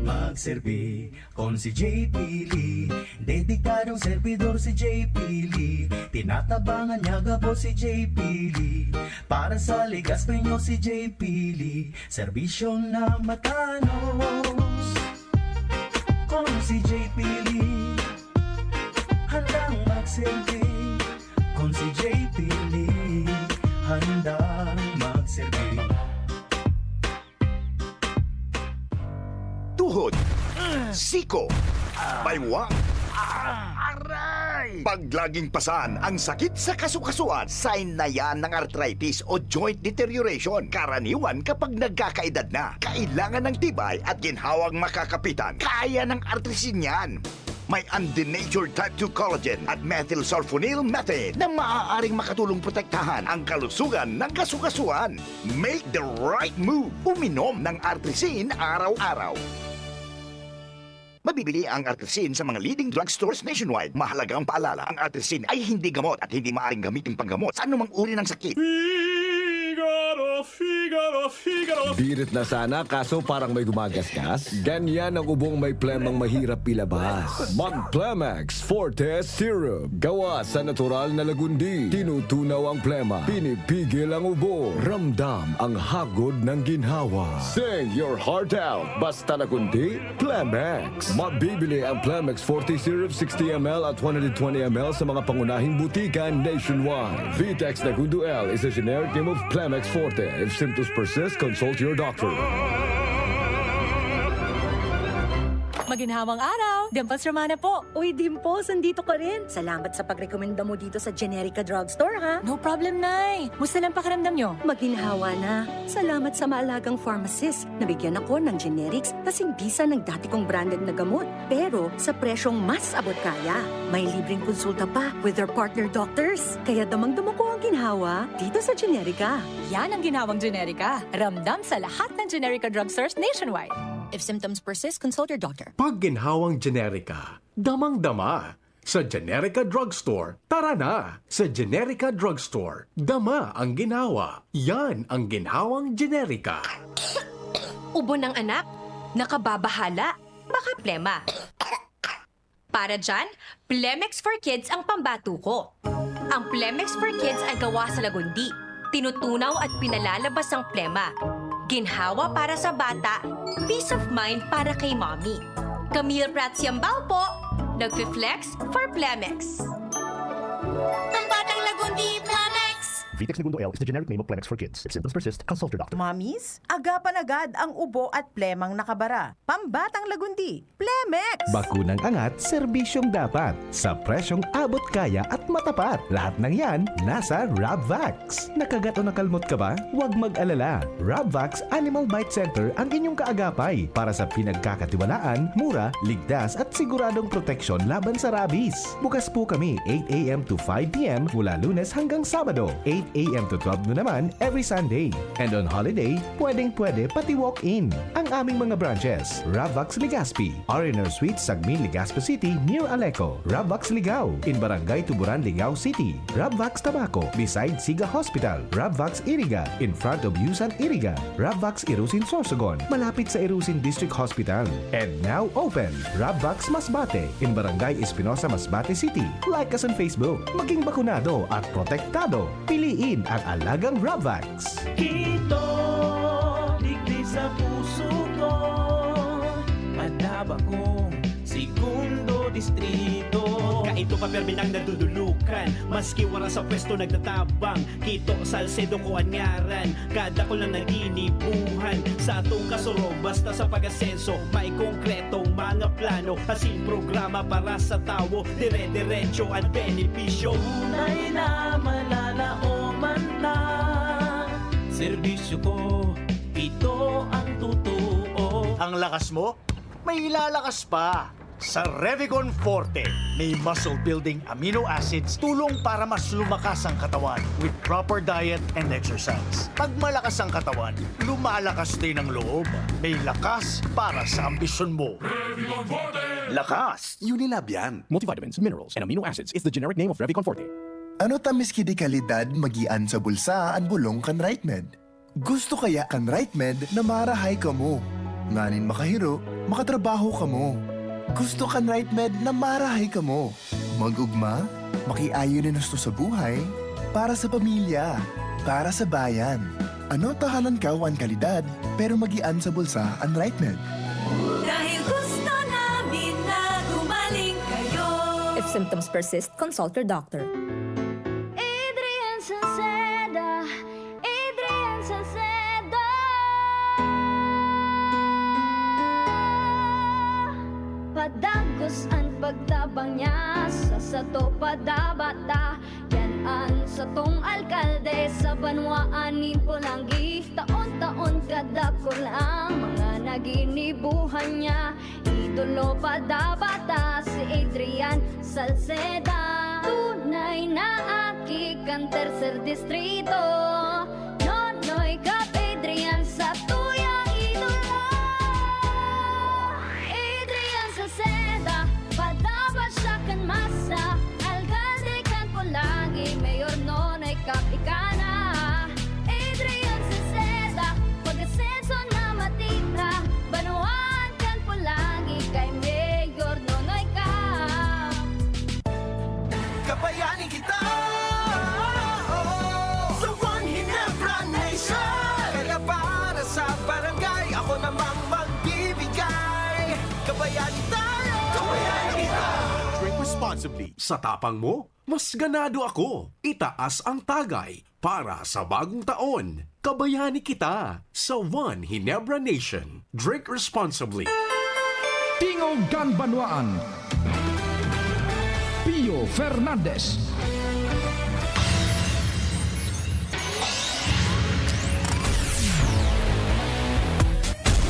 magserbi. Consi J P Lee, dedikadong servidor si J P Lee. Tinatabangan niya gabos si J P Lee. Para sa Legazpeño si J P Lee, serbisyong na matanos. Consi J P Lee, handang magserbi. Consi J P Lee, handang magserbi. Tuhod, siko, baywang, aray! Pag laging pasan ang sakit sa kasukasuan, sign na yan ng arthritis o joint deterioration. Karaniwan kapag nagkakaedad na, kailangan ng tibay at ginhawang makakapitan. Kaya ng artrisin yan. May undenatured type two collagen at methylsulfonyl methane na maaaring makatulong protektahan ang kalusugan ng kasukasuan. Make the right move. Uminom ng Artrisin araw-araw. Mabibili ang Artrisin sa mga leading drugstores nationwide. Mahalagang paalala, ang Artrisin ay hindi gamot at hindi maaaring gamitin panggamot sa anumang uri ng sakit. Figaro, Figaro, Figaro. Birit na sana, kaso parang may gumagasgas. Ganyan ang ubong may plemang mahirap ilabas. Mag Plemex Forte Syrup. Gawa sa natural na lagundi. Tinutunaw ang plema. Pinipigil ang ubo. Ramdam ang hagod ng ginhawa. Sing your heart out. Basta lagundi, Plemex. Mabibili ang Plemex Forte Syrup sixty M L at one hundred twenty M L sa mga pangunahing butika nationwide. Vitex Nagundo L is a generic name of Plemex Forte. If symptoms persist, consult your doctor. Maginhawang araw! Dimples Romana po. Uy, Dimples, andito ka rin. Salamat sa pagrekomenda mo dito sa Generica Drugstore, ha? No problem, Nay. Musta lang pakiramdam nyo? Maginhawa na. Salamat sa maalagang pharmacist. Nabigyan ako ng generics kasing bisa ng dati kong branded na gamot, pero sa presyong mas abot kaya. May libreng konsulta pa with their partner doctors. Kaya damang-dama ko ang ginhawa dito sa Generica. Yan ang ginhawang Generica. Ramdam sa lahat ng Generica drugstores nationwide. If symptoms persist, consult your doctor. Pag ginhawang Generica, damang-dama. Sa Generica Drugstore, tara na! Sa Generica Drugstore, dama ang ginhawa. Yan ang ginhawang Generica. Ubo ng anak? Nakababahala? Baka plema. Para dyan, Plemex for Kids ang pambato ko. Ang Plemex for Kids ay gawa sa lagundi. Tinutunaw at pinalalabas ang plema. Ginhawa para sa bata, peace of mind para kay mommy. Camille Prats Yambao po, nagfi-flex for Plemex. Ang batang lagundi, Plemex! Vitex Negundo L is the generic name of Plemex for kids. If symptoms persist, consult your doctor. Mommies, agapan agad ang ubo at plemang nakabara. Pambatang lagundi, Plemex! Bakunang angat, serbisyong dapat. Sa presyong abot kaya at matapat. Lahat ng yan, nasa Rabvax. Nakagat o nakalmot ka ba? Huwag mag-alala. Rabvax Animal Bite Center ang inyong kaagapay para sa pinagkakatiwalaan, mura, ligtas at siguradong proteksyon laban sa rabies. Bukas po kami eight a m to five p m mula Lunes hanggang Sabado, eight a m to twelve noon naman every Sunday. And on holiday, pwedeng-pwede pati walk-in. Ang aming mga branches, Rabvax Legazpi, R and R Suite, Sagmin, Legazpi City, near Aleco, Rabvax Ligao, in Barangay Tuburan, Ligao City, Rabvax Tabaco, beside Siga Hospital, Rabvax Iriga, in front of Yusan Iriga, Rabvax Irusin Sorsogon, malapit sa Irusin District Hospital. And now open, Rabvax Masbate, in Barangay Espinosa, Masbate City. Like us on Facebook. Maging bakunado at protektado. Piliin ang alagang Rabvax. Kito, digdi sa puso ko, Padaba kong segundo distrito. Kaito pa permi nang nadudulukan, maski wara sa pwesto nagtatabang. Kito, Salcedo ko an ngaran, kadakul na naginibuhan. Sa atong kasurog, basta sa pag-asenso, may konkretong mga plano, asin programa para sa tawo, dire-diretso an benepisyo. Tunay na malalaoman ta, serbisyo ko, ito ang totoo. Ang lakas mo, may ilalakas pa. Sa Revicon Forte, may muscle-building amino acids, tulong para mas lumakas ang katawan with proper diet and exercise. Pag malakas ang katawan, lumalakas din ang loob. May lakas para sa ambisyon mo. Revicon Forte! Lakas! Unilab yan. Multivitamins, minerals, and amino acids is the generic name of Revicon Forte. Ano ta miski di kalidad magian sa bulsa an bulong kan Rightmed? Gusto kaya kan Rightmed na marahay kamo? Nganing makahiro, makatrabaho kamo. Gusto kan Rightmed na marahay kamo. Mag-ugma, makiayon nin husto sa buhay, para sa pamilya, para sa bayan. Ano ta halangkaw an kalidad, pero magian sa bulsa an Rightmed? Dahil gusto namin na gumaling kayo. If symptoms persist, consult your doctor. Adrian Salceda, Adrian Salceda. Padagos an pagtabang niya sa sato, padabata. Yan an satong alkalde sa banwaan nin Polangui. Taon-taon kadakul ang mga naginibuhan niya. Idolo pa dapat ta si Salceda, tunay na aki kan tercer distrito. Nonoy Cap Adrian sa tuyang idolo. Adrian Salceda, padaba siya kan masa. Alkalde kan Polangui, Mayor Nonoy Cap ika na. Adrian Salceda, pag-asenso na matira. Banwaan kan Polangui kay Mayor Nonoy Cap. Kabayani kita, oh, sa One Ginebra Nation. Kaya para sa barangay, ako namang magbibigay. Kabayani tayo, kabayani kita. Drink responsibly. Sa tapang mo, mas ganado ako. Itaas ang tagay para sa bagong taon. Kabayani kita sa One Ginebra Nation. Drink responsibly. Tingog kan Banwaan. Pio Fernandez.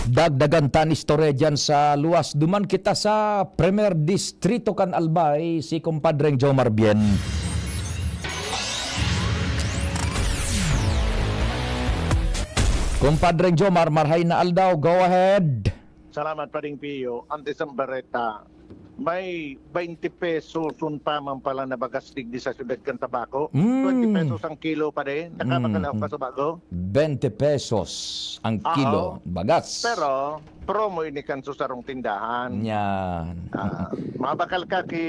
Dagdagan ta an istorya diyan sa luwas. Duman kita sa Primer Distrito kan Albay, si Compadreng Jomar Bien. Compadreng Jomar, marhay na aldaw. Go ahead. Salamat, Pading Pio. Antes ang bareta, may twenty pesos pa man pala na bagas digdi sa siyudad kan Tabaco. Mm. Twenty pesos ang kilo, pare. Nakabakal ako Mm, mm. ka sa bago. Twenty pesos ang Aha. kilo, bagas. Pero, promo ini kan sa sarong tindahan. Yan. Ah, mabakal ka ki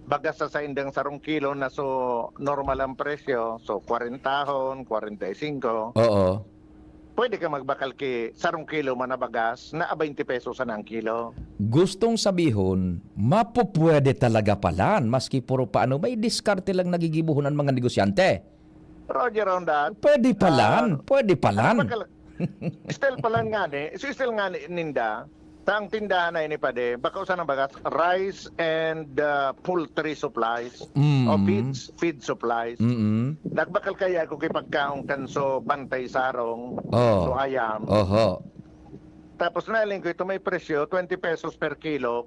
bagas sa saindang sarong kilo na so normal ang presyo, so kwarentahon, kwarenta y singko. Oo. Pwede ka magbakal ki sarong kilo man na bagas na twenty pesos sana ang kilo. Gustong sabihon, mapupwede talaga palan, maski puro paano, may diskarte lang nagigibohon ang mga negosyante. Roger on that. Pwede palan, Ah, pwede palan. ano ba kal-, still palan nga ni, so still nga ni, ninda, ta ang tindahan na ini, pade, bako sana bagas, rice and, ah, poultry supplies, Mm. o feeds, feed supplies. Mm-mm. Nagbakal kaya ako kay pagkaon kan so bantay sarong, Oh. so ayam. Oho. Tapos nailing ko ito, may presyo, twenty pesos per kilo,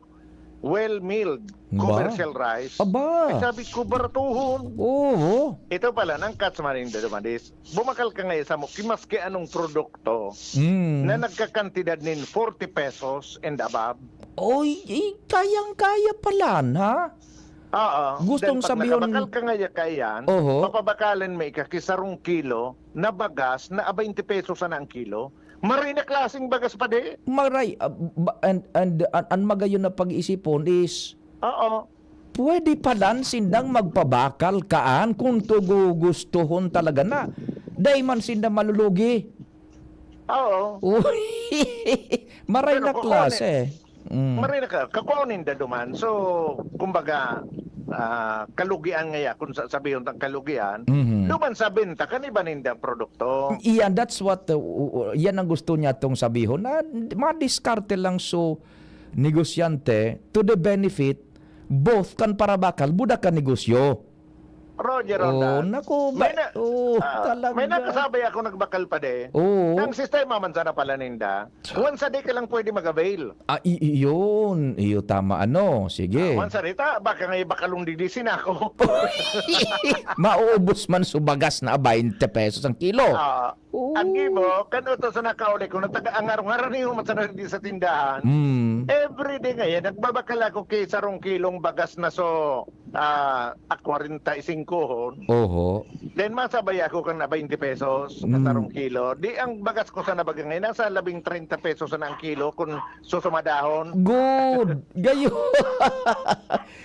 well milled, Ba? commercial rice. Aba. Ay, sabi ko, baratuhon. Oo. Ito pala, nang catch man in the dumadis. Bumakal ka ngayon sa mo, ki-, maski anong produkto Mm. na nagkakantidad nin forty pesos and above. Oy, eh, kayang-kaya palan, ha? Oo. Gustong Then pag sabihon nakabakal ka ngayon, kaiyan, Oho. papabakalan mo ika ki sarong kilo na bagas na twenty pesos sana ang kilo. Maray na klaseng bagas, pade. Maray, ah, ba-, and, and, an, an magayon na pag-iisipon is, Oo. pwede palan sindang magpabakal kaan kung tugugustuhon talaga na. Dai man sinda malulugi. Oo. Uy, maray Pero na kukunin, klase. Mm. Maray na ka, kakuha ninda duman. So, kumbaga, ah, kalugian ngaya, kung sa-, sabihon tang kalugian, Mhm. duman sa benta, kan iba nindang produkto. Iyan, that's what, uh, uh, yan ang gusto niya tong sabihon, na madiskarte lang so negosyante to the benefit both kan parabakal, buda kan negosyo. Roger on Oh, that. naku, May ba-, na, oh, ah, talaga. may nakasabay ako nagbakal, pade. Oo. Ang sistema man sana pala ninda, once a day ka lang pwede mag-avail. Ah, i-, iyon. Iyo, tama, ano. Sige. Ah, once a day, ta, baka nga ibakalong didisin ako. Mauubos man so bagas na twenty pesos ang kilo. Ah, Oo. Ang gibo, kan oto sa nakauli ko, na taga-angarong haraniho man sa nagdi sa tindahan. Mm. Every day ngayon, nagbabakal ako ki sarong kilong bagas na so, ah, a kwarenta y singko hon. Oho. Then, masabay ako kan na twenty pesos na Mm. sarong kilo. Di ang bagas ko sa nabaga ngayon, nasa labing treinta pesos na ang kilo kung susumadahon. Good! Gayo!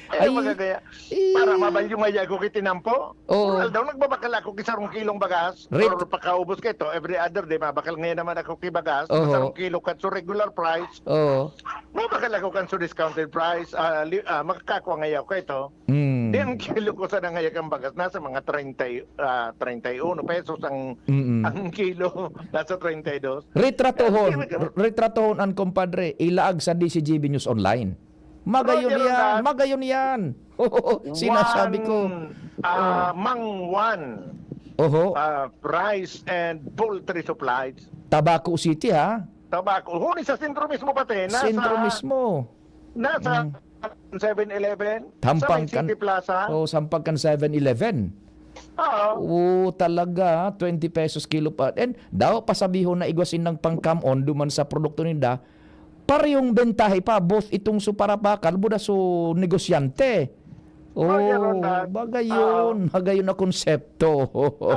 Ay, Ay, magagaya. eh. Para mabalyo nga ako ki tinampo. Oo. Kung aldaw, nagbabakal ako ki sarong kilong bagas. Rit- Or pakaubos ka ito, every other day, mabakal ngayon naman ako ki bagas. Oho. Sarong kilo kan so regular price. Oo. Mabakal ako kan so discounted price. Ah, li-, ah, makakakwa ngayon ako ito. Mm. Di ang kilo ko sana ngayon kan bagas, nasa mga treinta, ah, treinta y uno pesos ang, Mm-mm. ang kilo. Nasa treinta y dos. Retratohon. Eh, di ba? Retratohon an, compadre. Ilaag sa D C G B News Online. Magayon Roger yan, Ondas. Magayon yan. Oo, sinasabi ko. One, ah, Oh. Mang Juan, Oho. ah, rice and poultry supplies. Tabaco City, ha? Tabaco. Huli sa sentro mismo pati. Nasa, Sentro mismo. nasa Mm. Seven Eleven, sa may Hampang kan City Plaza. Oh, hampang kan Seven Eleven. Oo. Oo, talaga, twenty pesos kilo pa. And daw pasabihon na igwa sindang pangkamon duman sa produkto ninda, parehong bentahe pa, both itong su parabakal, buda su negosyante. Oh, Roger Ronald. Bagay Oo. yun. Bagay yun na konsepto. Oo.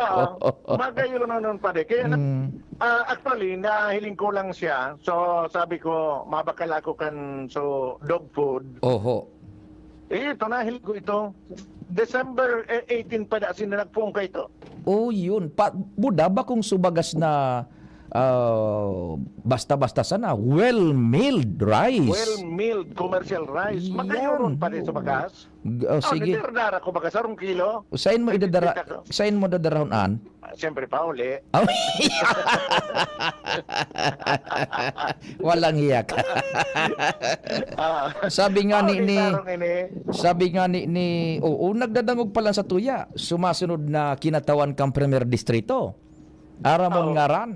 Bagay yun na nun, pare. Kaya na, Mm. ah, actually, nahiling ko lang siya. So, sabi ko, mabakal ako kan, so, dog food. Oho. Eh, ito, nahiling ko ito. December, eh, eighteen pa da, sinanag po kayo ito. Oh, yun. Pa, buda ba kung subagas na, ah, basta-basta sana, well-milled rice? Well-milled commercial rice. Yan. Magayon pa rin sa bagas. G-, oh, Oh, sige. Nagdara ko baga sarong kilo. Sain mo Ay, idadara-, kita ko. Sain mo dadarahon, an? Ah, siyempre, pauli. Oh. Walang hiya ka. Ah. Sabi nga ni, Pauli ni, sarong ini. Sabi nga ni, ni, oo, nagdadangog pa lang sa tuya. Sumasunod na kinatawan kang Premier Distrito. Aram mo Oo. ngaran?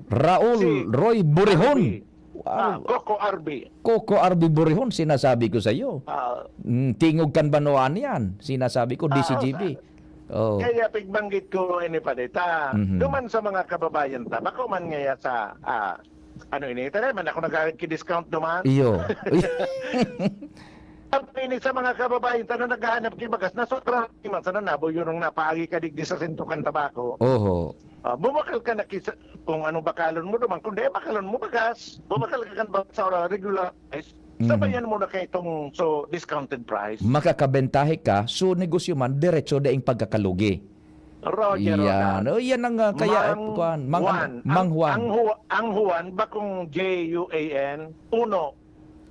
Raul Si Roy Burihon. Arby. Ah, Wow. Coco Arby. Coco Arby Burihon, sinasabi ko sa'yo. Ah. Mm, tingog kan banwaan yan. Sinasabi ko, Ah, D C G B. sa-, Oh. Kaya pigbanggit ko ini, pare, ta, Mhm. duman sa mga kababayan ta, bako man ngaya sa, ah, ano ini, tara man ako nagki-discount duman. Iyo. Ang ini sa mga kababayan ta na naghahanap ki bagas, na sobra man sana nabo yun ang napaagi ka digdi sa sentro kan tabako. Oho. Ah, bumakal ka na kisa, kung anong bakalon mo duman, kung di, bakalon mo bagas. Bumakal ka kan bagas sa regular price. Mhm. Sabayan mo na kay itong, so, discounted price. Makakabentahe ka, so, negosyo man, diretso daing pagkakalugi. Roger, Yan. Roger. Oh, yan ang, ah, kaya, eh, Mang kuwan, Mang, Juan. Mang Ang, Juan. ang Hua-, ang Juan, bakong J U A N, uno,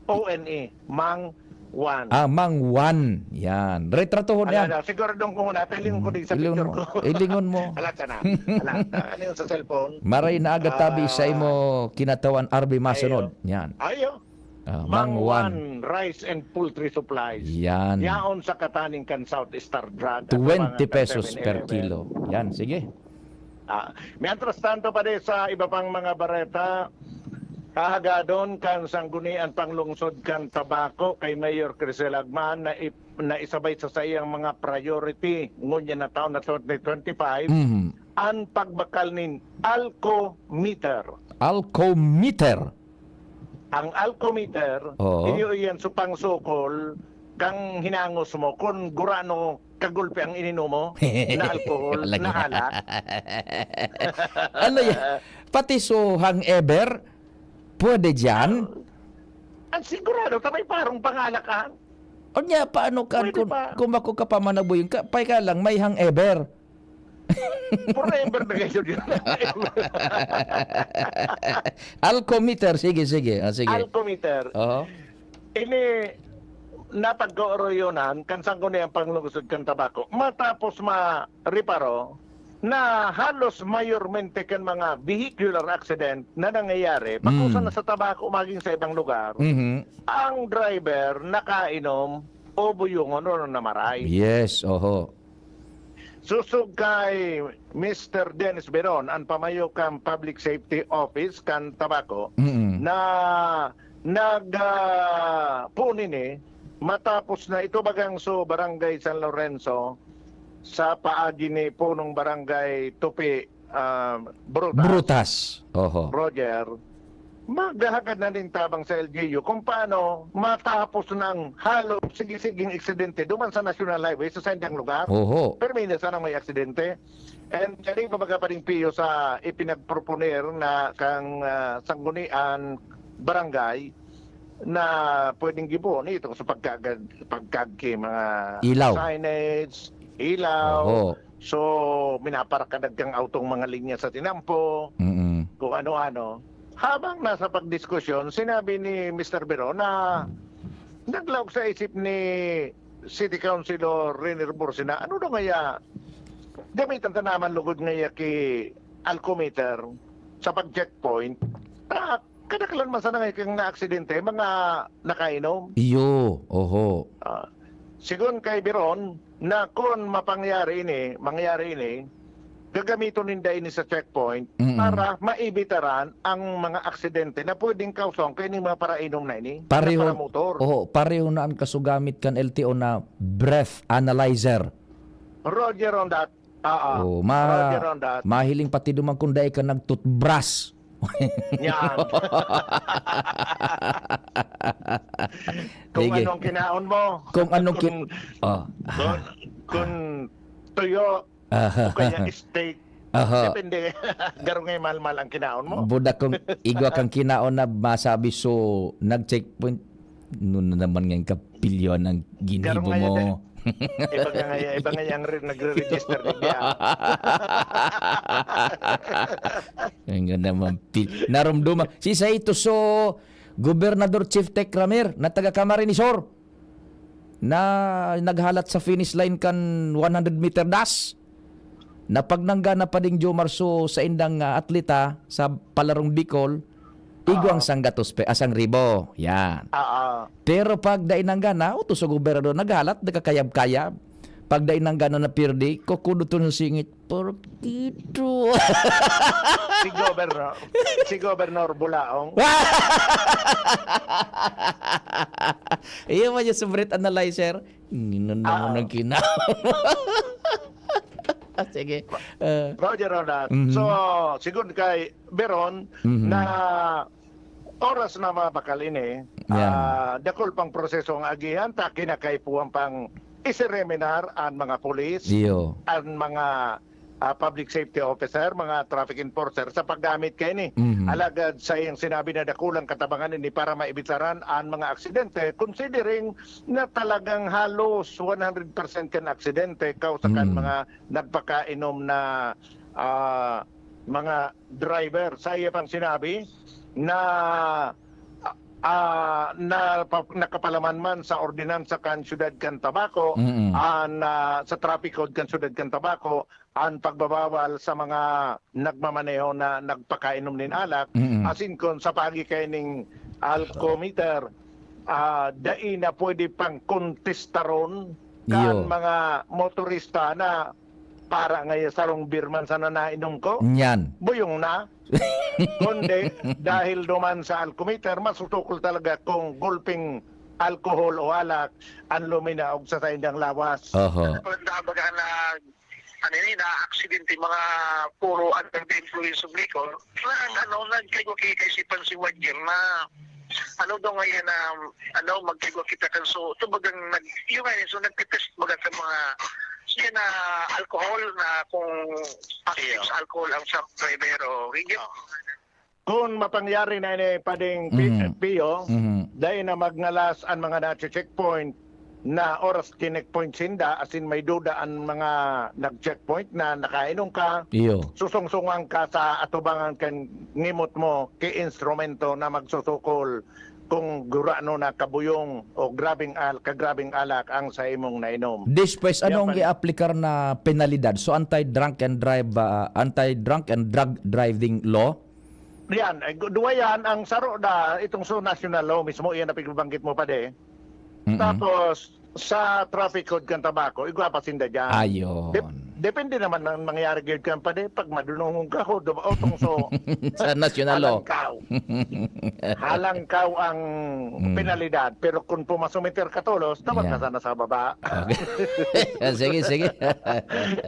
O N E, Mang Juan. Ah, Mang Juan. Yan. Retratohon Ala yan. na, siguro doon ko muna, piling ko Mm, din sa ilingon picture mo. ko. Ilingon mo. Ala, sana. Ala, ano yun sa cellphone? Maray na aga tabi sa Ah. imo kinatawan, R B Masunod. Ayo. Yan. Ayo. Ah, Mang Mang Juan. Juan Rice and Poultry Supplies. Yan. Yaon sa kataning kan South Star Drug at Twenty mga kan pesos per Seven Eleven. kilo. Yan, sige. Ah, mientras tanto, pare, sa iba pang mga bareta, hahagadon kan Sanggunian Panglungsod kan Tabaco kay Mayor Crisel Agman na ip-, na isabay sa saiyang mga priority ngunyan na taon na twenty twenty-five, Mhm. ang pagbakal nin alcometer. Alcometer? Ang alcometer, Oo. iyo iyan sa pangsukol kang hinangos mo kun gurano kagulpi ang ininom mo na alcohol, Talaga. na alak. Ano yan? Pati so hangover, pwede dyan? Ang sigurado, ta may parong pangalakan. O niya, paano kan Pwede kung, pa. kung mako ka pa manaboy, ka, pa ka lang, may hangover? Forever na kayo yun. Alcometer, sige, sige. Ah, sige. Alcometer. Oo. Ini napagkaoroyonan kan Sangguniang Panglungsod kan Tabaco. Matapos ma-reparo na halos mayormente kan mga vehicular accident na nangyayari, Mm. pakusa na sa Tabaco maging sa ibang lugar, Mhm. ang driver nakainom o buyungon o namaray. Yes, oho. Sosog kay Mister Dennis Beron, ang pamayo kan Public Safety Office kan Tabaco, Mm. na nag, ah, puon ini matapos na ito bagang so Barangay San Lorenzo sa paagi ni punong Barangay Tupi, ah, Brutas. Brutas. Oho. Roger, maghahagad na nin tabang sa L G U kung paano matapos ng halos sige-siging aksidente duman sa National Highway sa saindang lugar. Oho. Pero may sana may aksidente. And galing pa baga pa rin piyo sa ipinagproponer na kang, ah, sanggunian barangay na pwedeng gibo nito sa pagkagad-, pagkagki mga Ilaw. signage, ilaw. Oho. So, minaparakanag kang autong mga linya sa tinampo, Mm. kung ano-ano. Habang nasa pagdiskusyon, sinabi ni Mister Biro na naglaog sa isip ni City Councilor Rene Reborsi na, "Ano daw ngaya, gamitan ta naman lugod ngaya ki alcometer sa pag-checkpoint? Ah, kadaklan man sana ngaya kang naaksidente, mga nakainom." Iyo, oho. Ah, sigon kay Biron, na kun mapangyari ini, mangyari ini, gagamiton ninda ini sa checkpoint Mm. para maibitaran ang mga aksidente na pwedeng kausahan kaining mga parainom na ini, na Pareho, paramotor. Oo, pareho na an kasugamit kan L T O na breath analyzer. Roger on that. Ah, ah. Oo, ma-, Roger on that. Mahiling pati duman kung dai ka nag-toothbrush. Yan. Kung Sige. anong kinaon mo. Kung anong ki-, Kung, oh. kung, kung tuyo, Ah. o kaya steak. Aha. Depende. Garo nga mahal-mahal ang kinaon mo. Budak kung igwa kang kinaon na masabi, so, nag-checkpoint, nun na naman nga yung kapilyoan ang Garo ginibo nga mo. yan, eh. Iba nga nga yan, iba nga yan, re-, nagre-register din niya. Ang ganda man, pil-, narumduman. Si Saito, so, Gobernador Chief Tech Ramir, na taga Camarines Sur, na naghalat sa finish line kan one hundred meter dash. Na pag nanggana pa ding Jomar, so, sa indang, ah, atleta sa Palarong Bicol, igwang Oo. sanggatos pe-, ah, sangribo. Yan. Oo. Pero pag dai nanggana, utos sa gobernador, naghalat, nagkakayab-kayab. Pag dai nanggana na pirdi, kukudoton sa singit, "Partido." Si Governor, si Governor Bulaong. Iyo man yung sa breath analyzer. Nginan na mo Ah. ng kinaon. Sige. Ah. Roger on that. Mhm. So, siguro kay Beron, Mhm. na oras na mga bakal ini, Yan. ah, dakul pang proseso ang agihan, ta kinakaipuhan pang isireminar an mga pulis, Iyo. an mga, ah, public safety officer, mga traffic enforcer sa paggamit kaini. Mhm. Alagad sa iyang sinabi na dakulang katabangan ini para maibitaran an mga aksidente, considering na talagang halos one hundred percent kan aksidente kausa kan Mm. mga nagpakainom na, ah, mga driver. Sa iya pang sinabi na, ah, na pa-, nakapalaman man sa ordinansa kan Siyudad kan Tabaco, Mm. an, ah, sa traffic code kan Siyudad kan Tabaco, an pagbabawal sa mga nagmamaneho na nagpakainom nin alak, Mm. asin kun sa pagi kaining alcometer, ah, dai na pwede pang kontestaron kan Iyo. mga motorista na para ngaya sarong beer man sana nainom ko. Nyan. Buyong na. Kundi dahil duman sa alcometer, masusukol talaga kung gulping alcohol o alak an luminaog sa saindang lawas. Oho. Kung baga na, ano yun, na aksidente, mga puro under the influence of liquor, na, ano, nagkaigwa kay kaisipan si Wadier na, ano daw ngayon na, ano, magkaigwa kita kan, so, ito bagang nag-, yung ngayon, so, nagtitest baga sa mga, siya na alcohol na kung active Iyo. sa alcohol ang sa driver o hindi. Oo. Kun mapangyari na ini, Pading Pi-, Mhm. Pio, Mhm. dai na magngalas an mga nache-checkpoint na oras chineckpoint sinda, asin may duda an mga nag-checkpoint na nakainom ka, Iyo. susungsungan ka sa atubangan kan ngimot mo ki instrumento na magsusukol kung gurano na kabuyong o grabing al-, kagrabing alak ang sa imong nainom. Despues, Yan, anong Pading. i-aplikar na penalidad? So, anti-drunk and drive, ah, anti-drunk and drug driving law? Yan, eh, gu-, duwa yan. Ang saro na, itong sa national law mismo, iyan na pigbabanggit mo, Padi. Mm-mm. Tapos, sa traffic code kan tabako, igwa pa sinda dyan. Ayun. Dep-, depende naman ang mangyayari gyud kan, Padi, pag madunongon ka, ho, duma-, o tungso, Sa national law. halangkaw. Halangkaw ang Mm. penalidad. Pero kung pumasumiter ka tolos, dapat Yeah. na sana sa baba. Okay. Sige, sige.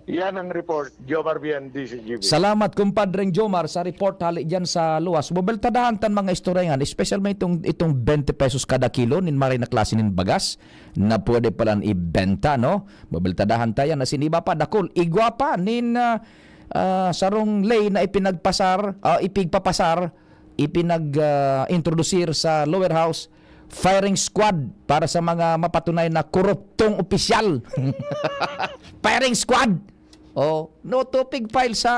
Yan ang report. Jomar Vian, D Z G B. Salamat, kumpadreng Jomar, sa report hali diyan sa luwas. Bubeltadahan tan mga istorya ngan, espesyalmente itong, itong twenty pesos kada kilo nin maray na klase nin bagas na pwede palan ibenta, no? Bubeltadahan ta yan. Asin iba pa, dakul, igwa pa nin, ah, ah, sarong ley na ipinagpasar, ah, ipigpapasar, ipinag, ah, introdusir sa lower house, firing squad para sa mga mapatunay na koruptong opisyal. Firing squad! Oh, no to pig-file sa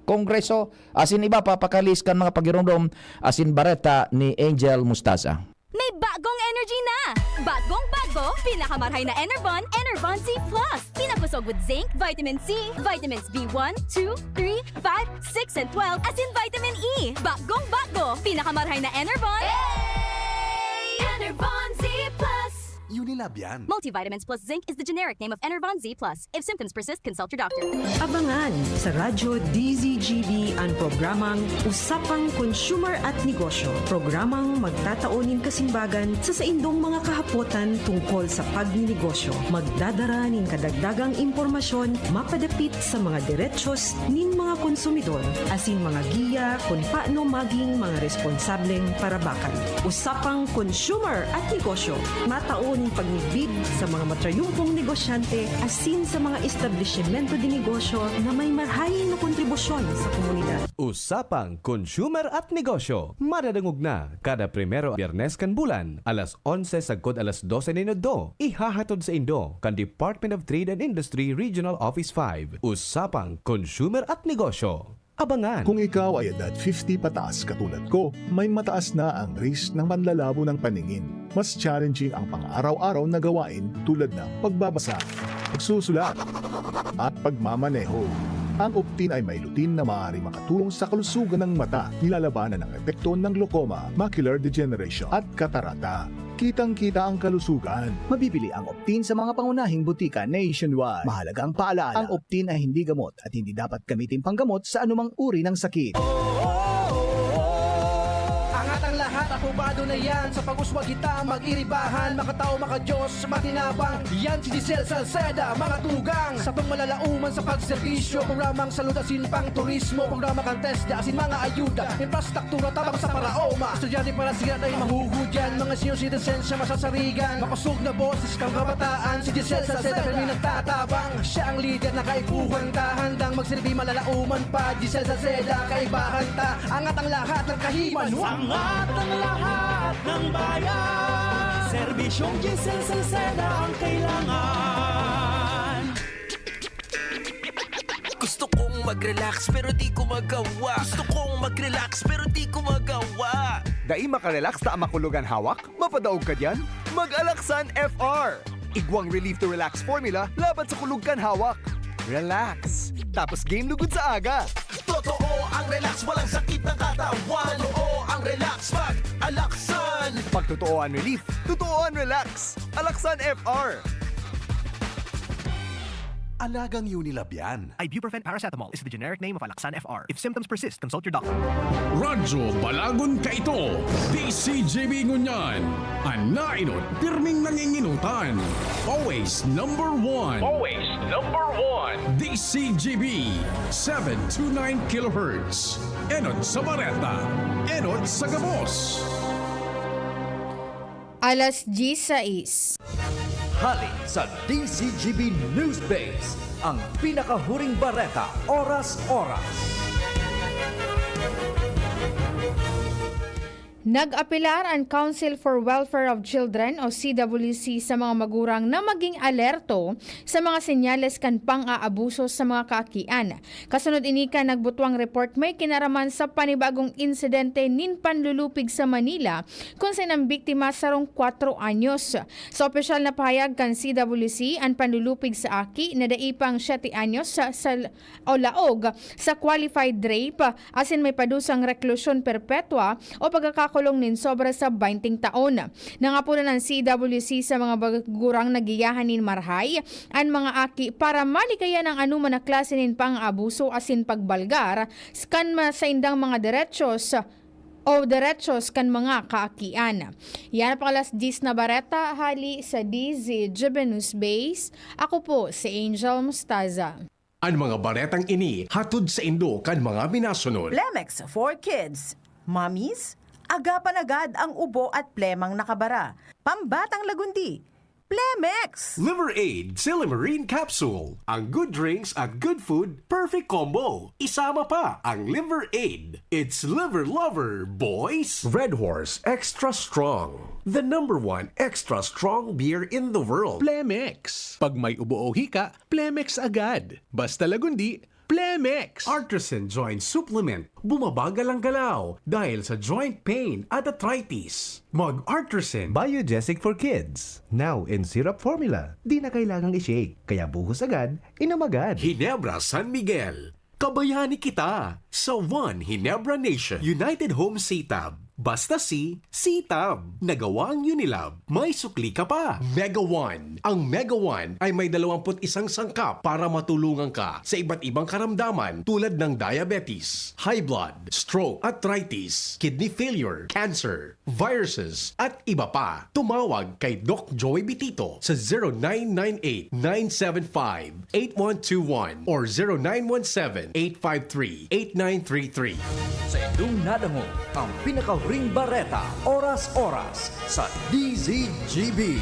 Kongreso. Asin iba pa, pakaliis kan mga pagiromdom asin bareta ni Angel Mostaza. May bagong energy na! Bagong bago, pinakamarhay na Enervon, Enervon C plus. Pinakosog with zinc, vitamin C, vitamins B one, two, three, five, six, and twelve, asin vitamin E. Bagong bago, pinakamarhay na Enervon. Hey! Enervon C plus. Unilab yan. Multivitamins plus zinc is the generic name of Enervon Z plus. If symptoms persist, consult your doctor. Abangan sa Radyo D Z G B an programang Usapang Consumer at Negosyo. Programang magtatao nin kasimbagan sa saindong mga kahapotan tungkol sa pagninegosyo. Magdadara nin kadagdagang impormasyon mapadapit sa mga derechos nin mga konsumidor asin mga giya kun paano maging mga responsableng parabakan. Usapang Consumer at Negosyo. Matao nin pagmidbid sa mga matrayumpong negosyante asin sa mga establisimento de negosyo na may marhay na kontribusyon sa komunidad. Usapang Consumer at Negosyo. Madadangog na kada primero Biyernes kan bulan, alas onse sagkod alas dose nin udto. Ihahatod saindo kan Department of Trade and Industry Regional Office five. Usapang Consumer at Negosyo. Abangan. Kung ikaw ay edad fifty pataas katulad ko, may mataas na ang risk ng panlalabo ng paningin. Mas challenging ang pang-araw-araw na gawain tulad ng pagbabasa, pagsusulat, at pagmamaneho. Ang Optin ay may lutein na maaaring makatulong sa kalusugan ng mata. Nilalabanan ang epekto ng glaucoma, macular degeneration, at katarata. Kitang-kita ang kalusugan. Mabibili ang Optin sa mga pangunahing butika nationwide. Mahalagang paalala, ang Optin ay hindi gamot at hindi dapat gamitin panggamot sa anumang uri ng sakit. Angat ang lahat, apobado na yan. Sa pag-uswag kita, mag-iribahan. Makatao, makadiyos, matinabang. Yan si Giselle Salceda, mga tugang. Sa pangmalalauman sa pagserbisyo, programang salud asin pang turismo, programa kan TESDA asin mga ayuda, infrastruktura tabang sa paraoma. Estudyante para siya na mahuhudyan, mga senior citizens siya masasarigan. Makosog na boses kang kabataan, si Giselle Salceda kami nagtatabang. Siya ang lider na kaipuhan ta, handang magsilbi malalauman pa. Giselle Salceda, kaibahan ta, angat ang lahat ng kahiman. Angat ang lahat ng bayan. Serbisyong Giselle Salceda ang kailangan. Gusto kong mag-relax pero di ko magawa. Gusto kong mag-relax pero di ko magawa. Dai makarelax ta makulog an hawak? Mapadaog ka diyan? Mag-Alaxan F R! Igwang Relief to Relax formula laban sa kulog kan hawak. Relax! Tapos game lugod sa aga! Totoo ang relax, walang sakit ng katawan. Totoo ang relax, mag-Alaxan. Pag totoo ang relief, totoo ang relax! Alaxan F R! Alagang Unilab yan. Ibuprofen paracetamol is the generic name of Alaxan F R. If symptoms persist, consult your doctor. Radyo Balagon Kaito, D C G B ngunyan. An nainot, pirming nanginginutan. Always number one. Always number one. D C G B, seven two nine kilohertz. Enot sa bareta, enot sa gabos. Alas diyesisais. Hali sa D C G B News Base, ang pinakahuring bareta, oras-oras. Nag-apelar an Council for Welfare of Children o C W C sa mga magurang na maging alerto sa mga senyales kan pang-aabuso sa mga kaakian. Kasunod ini kan nagbutwang report, may kinaraman sa panibagong insidente nin panlulupig sa Manila, kun saen an biktima sarong kwatro anyos. Sa opisyal na pahayag kan C W C, an panlulupig sa aki na dai pang siyete anyos sa, sa o laog sa qualified rape asin may padusang reklusyon perpetwa o pagkakakulong nin sobra sa baynting taon. Nangaponan an C W C sa mga magurang na giyahan nin marahay an mga aki para malikayan ang anoman na klase nin pang-aabuso asin pagbalgar kan ma-, saindang mga derechos o derechos kan mga kaakian. Yan ang pang-alas diyes na bareta hali sa D Z G B News Base. Ako po si Angel Mostaza. An mga baretang ini hatod saindo kan mga minasunod. Plemex for Kids. Mommies, agapan agad ang ubo at plemang nakabara. Pambatang lagundi, Plemex! Liver Aid, Silymarin Capsule. Ang good drinks at good food, perfect combo. Isama pa ang Liver Aid. It's Liver Lover, boys! Red Horse Extra Strong. The number one extra strong beer in the world. Plemex. Pag may ubo o hika, Plemex agad. Basta lagundi, Plemex! Artisan Joint Supplement. Bumabagal ang galaw dahil sa joint pain at arthritis. Mag-Artisan. Biogesic for Kids. Now in syrup formula. Di na kailangang i-shake. Kaya buhos agad, inom agad. Ginebra San Miguel. Kabayani kita sa One Ginebra Nation. United Home Setab. Basta si Sitab. Nagawang Unilab. May sukli ka pa. Mega One. Ang Mega One ay may dalawampu't isang sangkap para matulungan ka sa iba't ibang karamdaman tulad ng diabetes, high blood, stroke, arthritis, kidney failure, cancer, viruses, at iba pa. Tumawag kay Doc Joey Bitito sa zero nine nine eight, nine seven five, eight one two one or zero nine one seven, eight five three, eight nine three three. Sa indong nadangog ang pinakahuring bareta, oras-oras sa D Z G B.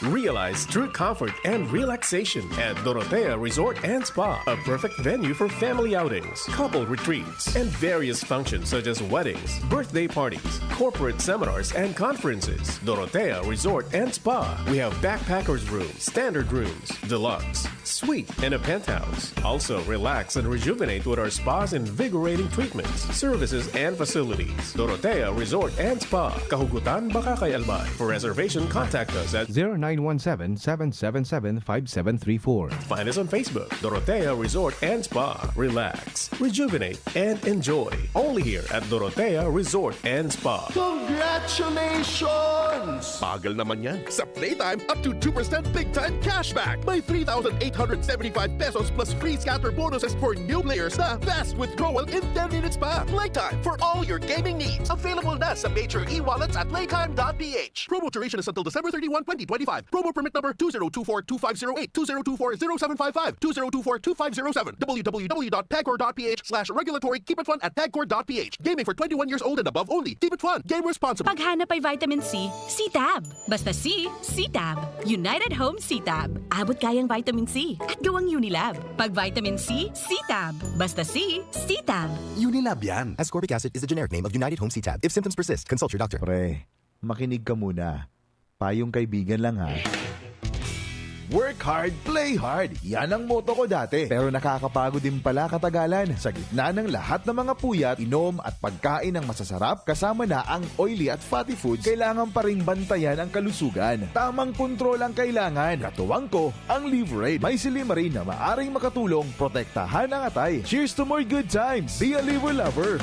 Realize true comfort and relaxation at Dorotea Resort and Spa, a perfect venue for family outings, couple retreats, and various functions such as weddings, birthday parties, corporate seminars, and conferences. Dorotea Resort and Spa. We have backpackers room, standard rooms, deluxe, suite, and a penthouse. Also, relax and rejuvenate with our spa's invigorating treatments, services, and facilities. Dorotea Resort and Spa. Kahugutan baka kay Albay. For reservation, contact us at zero nine one seven, seven seven seven, five seven three four. Find us on Facebook, Dorotea Resort and Spa. Relax, rejuvenate, and enjoy. Only here at Dorotea Resort and Spa. Congratulations! Bagal naman yan. Sa Playtime, up to two percent big time cashback. May three thousand eight hundred seventy-five pesos plus free scatter bonuses for new players na fast withdrawal in ten minutes pa. Playtime for all your gaming needs. Available na sa major e-wallets at playtime dot p h. Promo duration is until December thirty-one, twenty twenty-five. Promo permit number two zero two four two five zero eight, two zero two four zero seven five five, two zero two four two five zero seven, w w w dot pagcor dot p h slash regulatory, keep it fun at pagcor dot p h. Gaming for twenty-one years old and above only. Keep it fun. Game responsibly. Paghanap ay vitamin C, C-Tab. Basta C, C-Tab. United Home C-Tab. Abot kayang vitamin C at gawang Unilab. Pag vitamin C, C-Tab. Basta C, C-Tab. Unilab yan. Ascorbic acid is the generic name of United Home C-Tab. If symptoms persist, consult your doctor. Pre, makinig ka muna. Payong kaibigan lang, ha. Work hard, play hard. Yan ang motto ko dati. Pero nakakapagod din pala katagalan. Sa gitna ng lahat ng mga puyat, inom at pagkain ng masasarap, kasama na ang oily at fatty foods, kailangan pa ring bantayan ang kalusugan. Tamang kontrol ang kailangan. Katuwang ko, ang Liverade. May silymarin na maaring makatulong protektahan ang atay. Cheers to more good times. Be a Liver Lover.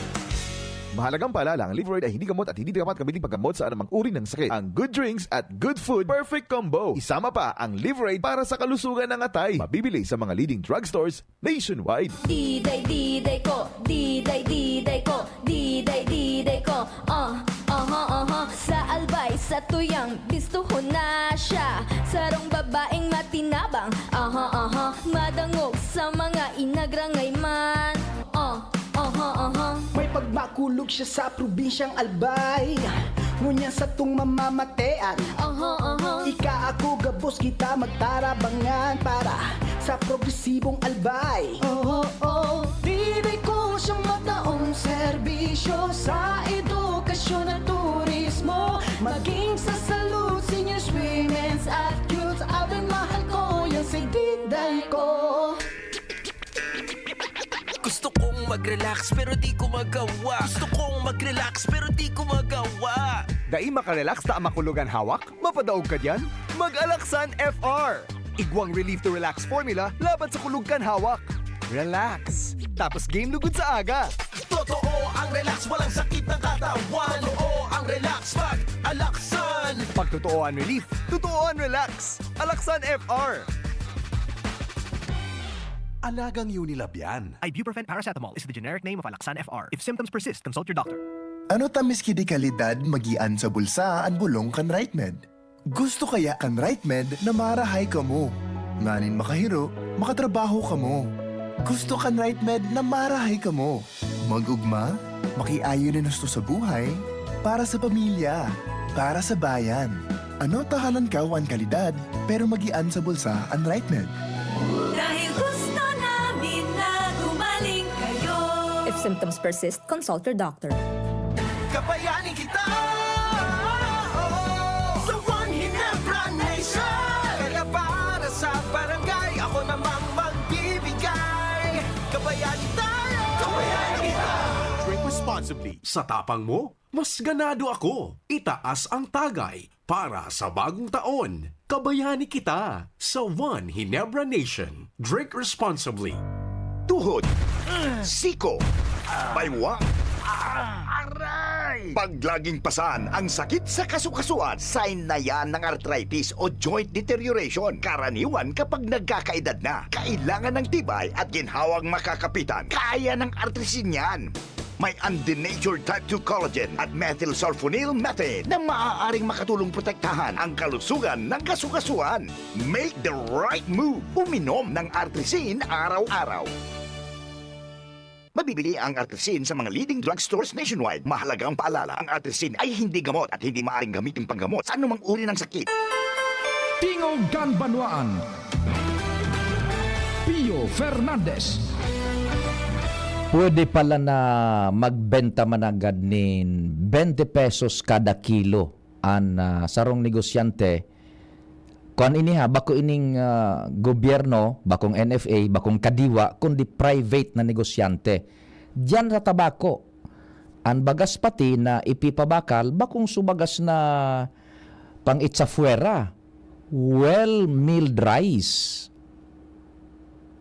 Mahalagang paalala, ang Liverade ay hindi gamot at hindi dapat gamitin paggamot sa anumang uri ng sakit. Ang good drinks at good food, perfect combo. Isama pa ang Liverade para sa kalusugan ng atay. Mabibili sa mga leading drugstores nationwide. Diday, diday ko, diday, diday ko, diday, diday ko. Ah, aha, aha. Sa Albay, sa Tuyang, bistuhon na siya. Sarong babaeng matinabang, aha, aha. Madangog sa mga inagrangay man. Ah, aha, aha. May pagmakulog siya sa probinsyang Albay, ngunyan satong mamamatean. Aha, aha. Ika ako, gabos kita magtarabangan para sa progresibong Albay. Oo, oo. Diday ko siyang mataong serbisyo sa edukasyon at turismo. Maging sa salud, seniors, women's at youth. Abay, mahal ko yan si Diday ko. Gusto kong mag-relax pero di ko magawa. Gusto kong mag-relax pero di ko magawa. Dai makarelax ta makulog an hawak? Mapadaog ka diyan? Mag-Alaxan F R! Igwang relief to relax formula laban sa kulog kan hawak. Relax. Tapos game lugod sa aga. Totoo ang relax, walang sakit ng katawan. Totoo ang relax pag Alaxan. Pag totoo ang relief, totoo ang relax. Alaxan F R. Alagang Unilab yan. Ibuprofen paracetamol is the generic name of Alaxan F R. If symptoms persist, consult your doctor. Ano ta miski di kalidad magian sa bulsa an bulong kan RightMed? Gusto kaya kan RightMed na marahay kamo, nganing makahiro, makatrabaho kamo. Gusto kan RightMed na marahay kamo. Mag-ugma, makiayo nin husto sa buhay, para sa pamilya, para sa bayan. Ano ta halangkaw an kalidad, pero magian sa bulsa an RightMed. Dahil gusto namin na gumaling kayo. If symptoms persist, consult your doctor. Kabayani kita sa One Ginebra Nation. Kaya para sa barangay, ako namang magbibigay. Kabayani tayo! Kabayani kita! Drink responsibly. Sa tapang mo, mas ganado ako. Itaas ang tagay para sa bagong taon. Kabayani kita sa One Ginebra Nation. Drink responsibly. Tuhod. Siko. Baywa. Aray! Pag laging pasan ang sakit sa kasukasuan, sign na yan ng arthritis o joint deterioration. Karaniwan kapag nagkakaedad na, kailangan ng tibay at ginhawang makakapitan. Kaya ng Artrisin yan. May undenatured type two collagen at methylsulfonyl methane na maaaring makatulong protektahan ang kalusugan ng kasukasuan. Make the right move. Uminom ng Artrisin araw-araw. Mabibili ang Artrisin sa mga leading drugstores nationwide. Mahalagang paalala, ang Artrisin ay hindi gamot at hindi maaaring gamitin panggamot sa anumang uri ng sakit. Tingog kan Banwaan. Pio Fernandez. Pwede pala na magbenta managad nin twenty pesos kada kilo an, ah, sarong negosyante. Kuan ini ha, bako ining, ah, gobyerno, bakong N F A, bakong kadiwa, kundi private na negosyante. Diyan sa tabako, an bagas pati na ipipabakal, bakong subagas na pang-itsafuera, well milled rice.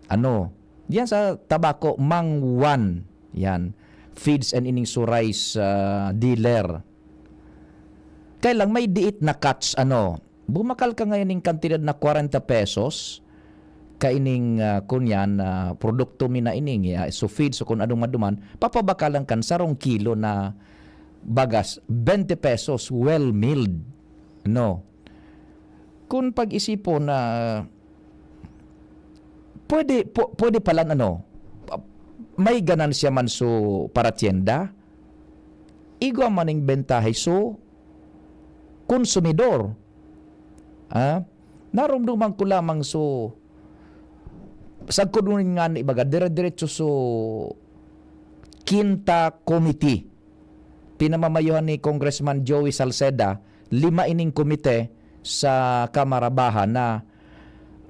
Ano? Diyan sa tabako, Mang Juan. Yan. Feeds and ining su rice, ah, dealer. Kaya lang, may diit na catch, ano, bumakal ka ngayon ning kantidad na kwarenta pesos, kaining, ah, kunyan, ah, produkto mi na ining, ah, su feeds o kung anong maduman, papabakalan kan sarong kilo na bagas, twenty pesos, well milled. No? Kung pag-isipon na pwede, pu-, pwede palan ano, may ganansya man su paratyenda, igwa man ning bentahe su konsumidor. Ah, naromdoman ko lamang su sagkod ngunyan ngani baga, dire-diretso su Quinta Committee. Pinamamayohan ni Congressman Joey Salceda, lima ining komite sa Kamara Baha na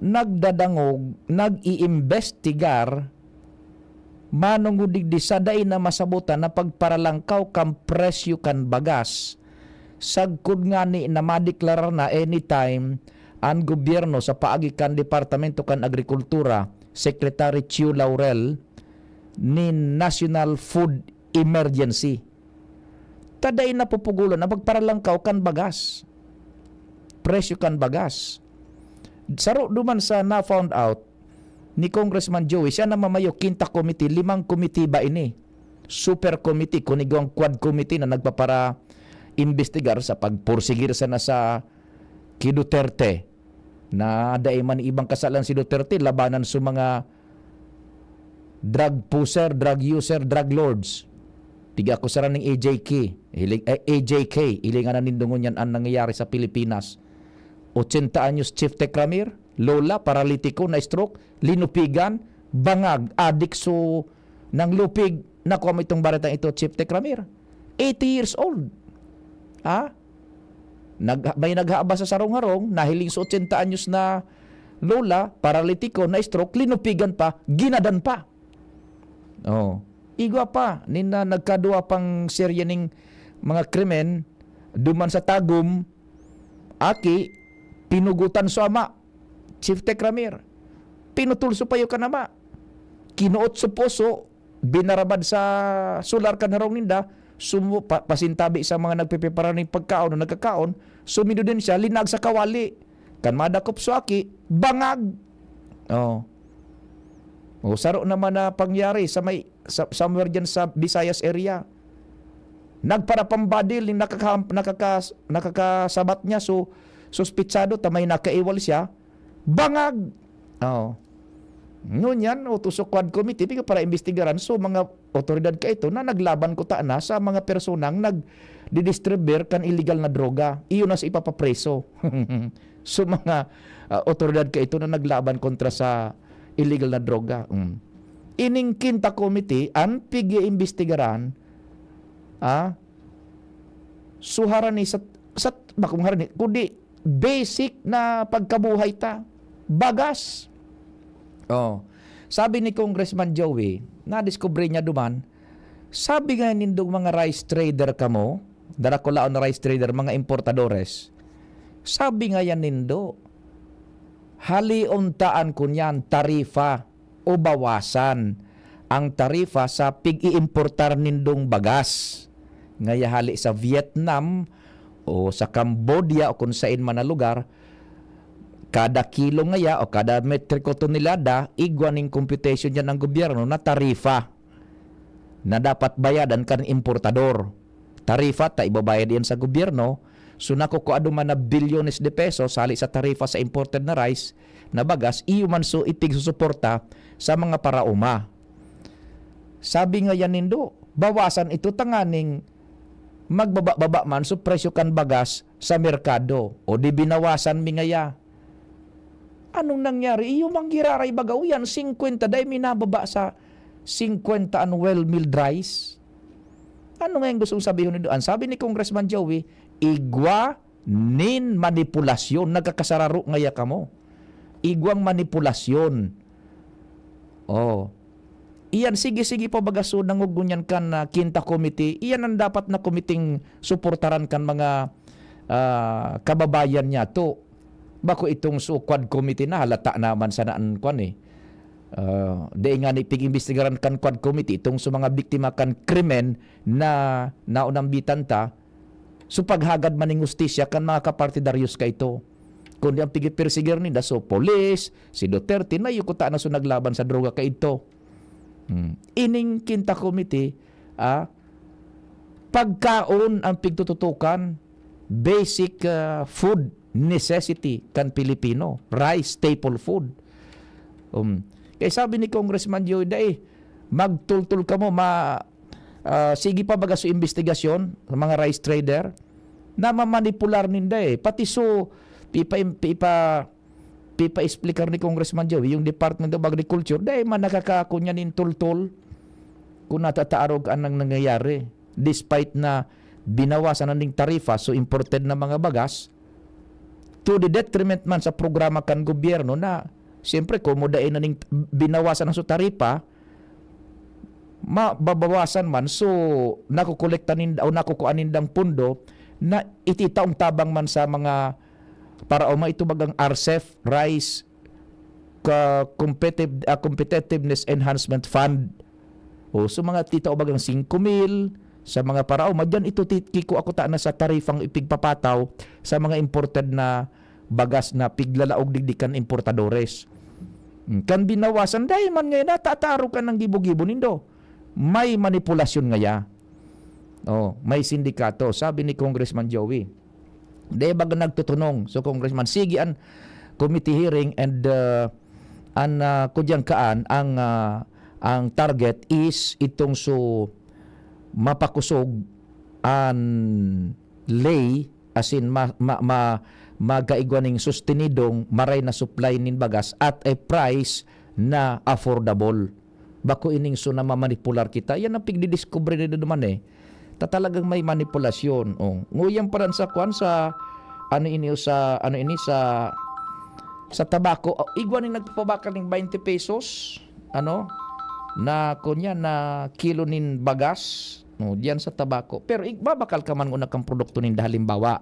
nagdadangog, nag-iimbestigar manongod digdi sa dai na masabotan na pagparalangkaw kan presyo kan bagas. Sagkod ngani na madeklarar na anytime an gobyerno sa paagi kan Departamento kan Agrikultura, Secretary Chiu Laurel, nin National Food Emergency. Ta dai na pupugulan an pagparalangkaw kan bagas. Presyo kan bagas. Saro duman sa na-found out ni Congressman Joey, siya namamayo, Quinta Committee, limang komite ba ini? Super committee, kun igwang quad committee na nagpapara-imbestigar sa pagpursigir sana sa ki Duterte, na dai man ibang kasalan si Duterte labanan sa mga drug pusher, drug user, drug lords. Tiga ako sa raning A J K, hiling, eh, A J K, hilingan na nindo ngunyan an nangyayari sa Pilipinas. Ochenta anyos, Chief Tecramir, lola, paralitiko, na-stroke, linupigan, bangag, adik, so, nanglupig. Nakuha mo itong baretang ito, Chief Tecramir. Eighty years old. Ha? Nag-, may naghaba sa sarong harong, nahiling sa ochenta anyos na lola, paralitiko, na-stroke, linupigan pa, ginadan pa. Oh. Igwa pa, nin na nagkadua pang serye ning mga krimen, duman sa Tagum, aki, pinugutan su ama, Chief Tecramir. Pinutol su payo kan ama. Kinuot su puso, binarabad sa solar kan harong ninda, sumu-, pa-, pasintabi sa mga nagpiprepara nin pagkaon o nagkakaon, sumindo din siya, linag sa kawali. Kan madakop su aki, bangag. Oh. O, saro naman na pangyari sa may, sa, somewhere dyan sa Visayas area. Nagparapambadil ning nakaka-, nakaka-, nakakasabat niya, so, suspitsado ta may nakaiwal siya, bangag. Oh. Ngunyan, utos sa quad committee, piga para imbestigaran, so, mga otoridad kaito na naglaban kutana sa mga personang nagdidistribuir kan illegal na droga. Iyon na sa ipapapreso. So, mga, ah, otoridad kaito na naglaban kontra sa illegal na droga. Mm. Ining Quinta Committee, an pig-iimbestigaran, ah, so harani sa, sa, bakong harani, kundi basic na pagkabuhay ta. Bagas. Oh. Sabi ni Congressman Joey, nadiskubre niya duman, sabi nga nindong mga rice trader kamo, darakulaon na rice trader, mga importadores, sabi nga yan nindo, halion ta an kunyan, tarifa. o bawasan ang tarifa sa pig-iimportar nindong bagas ngaya hali sa Vietnam o sa Cambodia o kung sain man na lugar, kada kilo ngaya o kada metriko tonelada, igwa ning computation diyan ang gobyerno na tarifa na dapat bayadan kan importador. Tarifa ta ibabayad iyan sa gobyerno, so nakukua duman na bilyones de pesos hali sa tarifa sa imported na rice na bagas, iyo man so ipigsusuporta sa mga paraoma. Sabi nga yan nindo, bawasan ito tanganing magbaba-baba man so presyo kan bagas sa merkado, o di binawasan mi ngaya. Anong nangyari? Iyo mang giraray baga, uyan, singkwenta, dai minababa sa singkwenta an well milled rice. Ano nga yung gustong sabihon nindo? Ang sabi ni Congressman Joey, igwa nin manipulasyon. Nagkakasararo ngaya kamo. Igwang manipulasyon. Oh. Iyan, sige-sige pa baga so nangog ngunyan kan, ah, Quinta Committee. Iyan ang dapat na komiteng suportaran kan mga, ah, kababayan niyato. Bako itong so Quad Committee na halata naman sana an kwan eh. Ah, dai nga ni pig-imbestigaran kan Quad Committee itong so mga biktima kan krimen na naunambitan ta, so paghagad man ning hustisya kan mga kapartidaryos kaito. Kundi ang pigipersigir ninda, so polis, si Duterte, na iyo kuta na so naglaban sa droga kaidto. Hmm. Ining Quinta Committee, ah, pagkaon ang pigtututukan, basic, ah, food necessity kan Pilipino, rice, staple food. Um, kaya sabi ni Congressman Joy, dai, magtultol kamo, ma, ah, sige pa baga so investigasyon sa mga rice trader na mamanipular ninda eh. Pati so, ipa, ipa, ipa-explicar ni Congressman Joey, yung Department of Agriculture, dai man nakakakunya nin tultol kung natataarog anang nangyayari. Despite na binawasan na ning tarifa, so imported na mga bagas, to the detriment man sa programa kan gobyerno na, siyempre, kung mo dai na ning binawasan ang so tarifa, mababawasan man, so nakokolekta ninda o nakukuha nindang pundo na ititaong tabang man sa mga paraoma, ito bagang RCEP, rice, ka-, competitive-, ah, Competitiveness Enhancement Fund. O, so mga titao bagang singko mil sa mga paraoma, diyan ito ti-, kikua kuta na sa tarifang ipigpapataw sa mga imported na bagas na piglalaog digdi kan importadores. Hmm, kan binawasan, dai man ngayon, natatarog kan gibo-gibo nindo. May manipulasyon ngaya. Oh, may sindikato, sabi ni Congressman Joey. Dai baga nagtutunong. So, Congressman, sige an committee hearing and, uh, an, uh, kudyang kaan, ang, uh, ang target is itong so mapakosog an ley, as in ma-, ma-, ma-, magkaigwa ning sustenidong maray na supply nin bagas at a price na affordable. Bako ining so namamanipular kita. Yan ang pigdidiscover nila naman eh. Ta talagang may manipulasyon. Oh. Nguyan pa rin sa kwan, sa ano ini, sa ano ini, sa, sa tabako. Oh, igwa ni nagpapabakal ning twenty pesos, ano, na kunya na kilo nin bagas, no, diyan sa tabako. Pero ig-, babakal ka man una kang produkto ninda, halimbawa.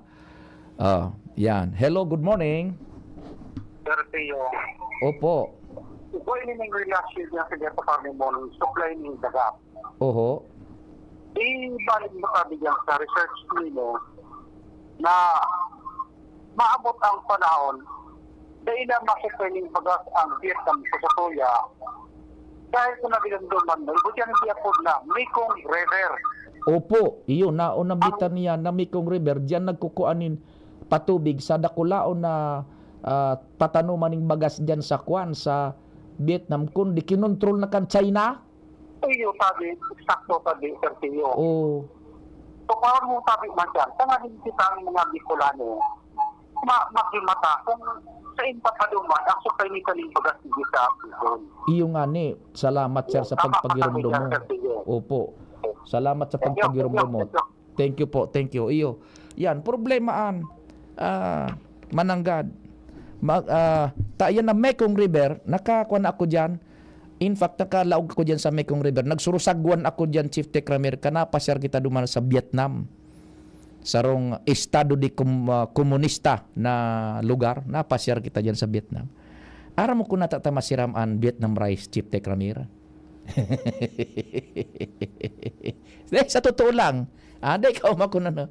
Ah, yan. Hello, good morning. Sir Theo. Opo. Ito yung relasyon niya sa Gata Farming Mall, supply ng daga. Oho. Ibalik mo sabi diyan sa research nimo na maabot ang panahon, dahil na masupply ng bagas ang Vietnam sa Satuya, dahil kung nabilang duman mo, ibo diyan hindi apod na Mekong River. Opo, iyo, naon nabitan niya na Mekong River, diyan nagkukuan nin patubig sa dakulaon na, ah, patanuman ning bagas diyan sa kwan, sa Vietnam, kundi kinontrol na kan China. Iyo, sabi, eksakto, sabi, Sir Theo. Oo. So, parang mo sabi man dyan, tanganin kita ang mga Bicolano, ma-, maging mata kung sa inta pa duman, ang supply ni kaning bagas di sa Bicol. Iyo nga ni. Salamat, sir, sa Tama ka, pagpagirumdom sabi mo. Sir Theo. Opo. Salamat sa Thank you, pagpagirumdom mo. thank you, thank you. Thank you po, thank you. Iyo. Yan, problema an, ah, mananggad. Mag, ah, ta, yan na Mekong River, nakakuha na ako dyan. In fact, nakalaog ako dyan sa Mekong River. Nagsurusagwan ako dyan, Chief Tech Ramirez, ka napasyar kita duman sa Vietnam. Sarong estado de kom-, ah, komunista na lugar, napasyar kita dyan sa Vietnam. Aram mo kung nata ta masiram an Vietnam rice, Chief Tech Ramir? Dahil sa totoo lang, ah, dahil ka umakon ano.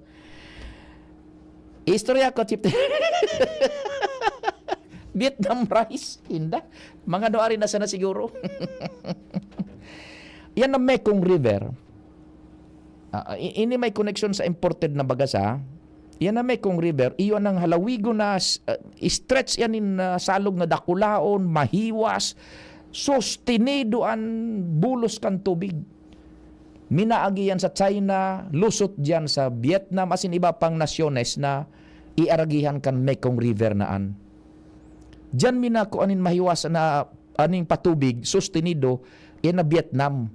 Istorya ko, Chief Tech. Vietnam rice, hinda. Mga doari na sana siguro. Yan ang Mekong River. Ah, i-, ini may koneksyon sa imported na bagas, ha? Yan na Mekong River, iyo nang halawigon na s-, ah, stretch yan nin, ah, salog na dakulaon, mahiwas, sustenido an bulos kan tubig. Minaagi yan sa China, lusot diyan sa Vietnam, asin iba pang nasyones na iaragihan kan Mekong River na an. Diyan minakuan nin mahiwas na aning patubig, sustenido, yan na Vietnam.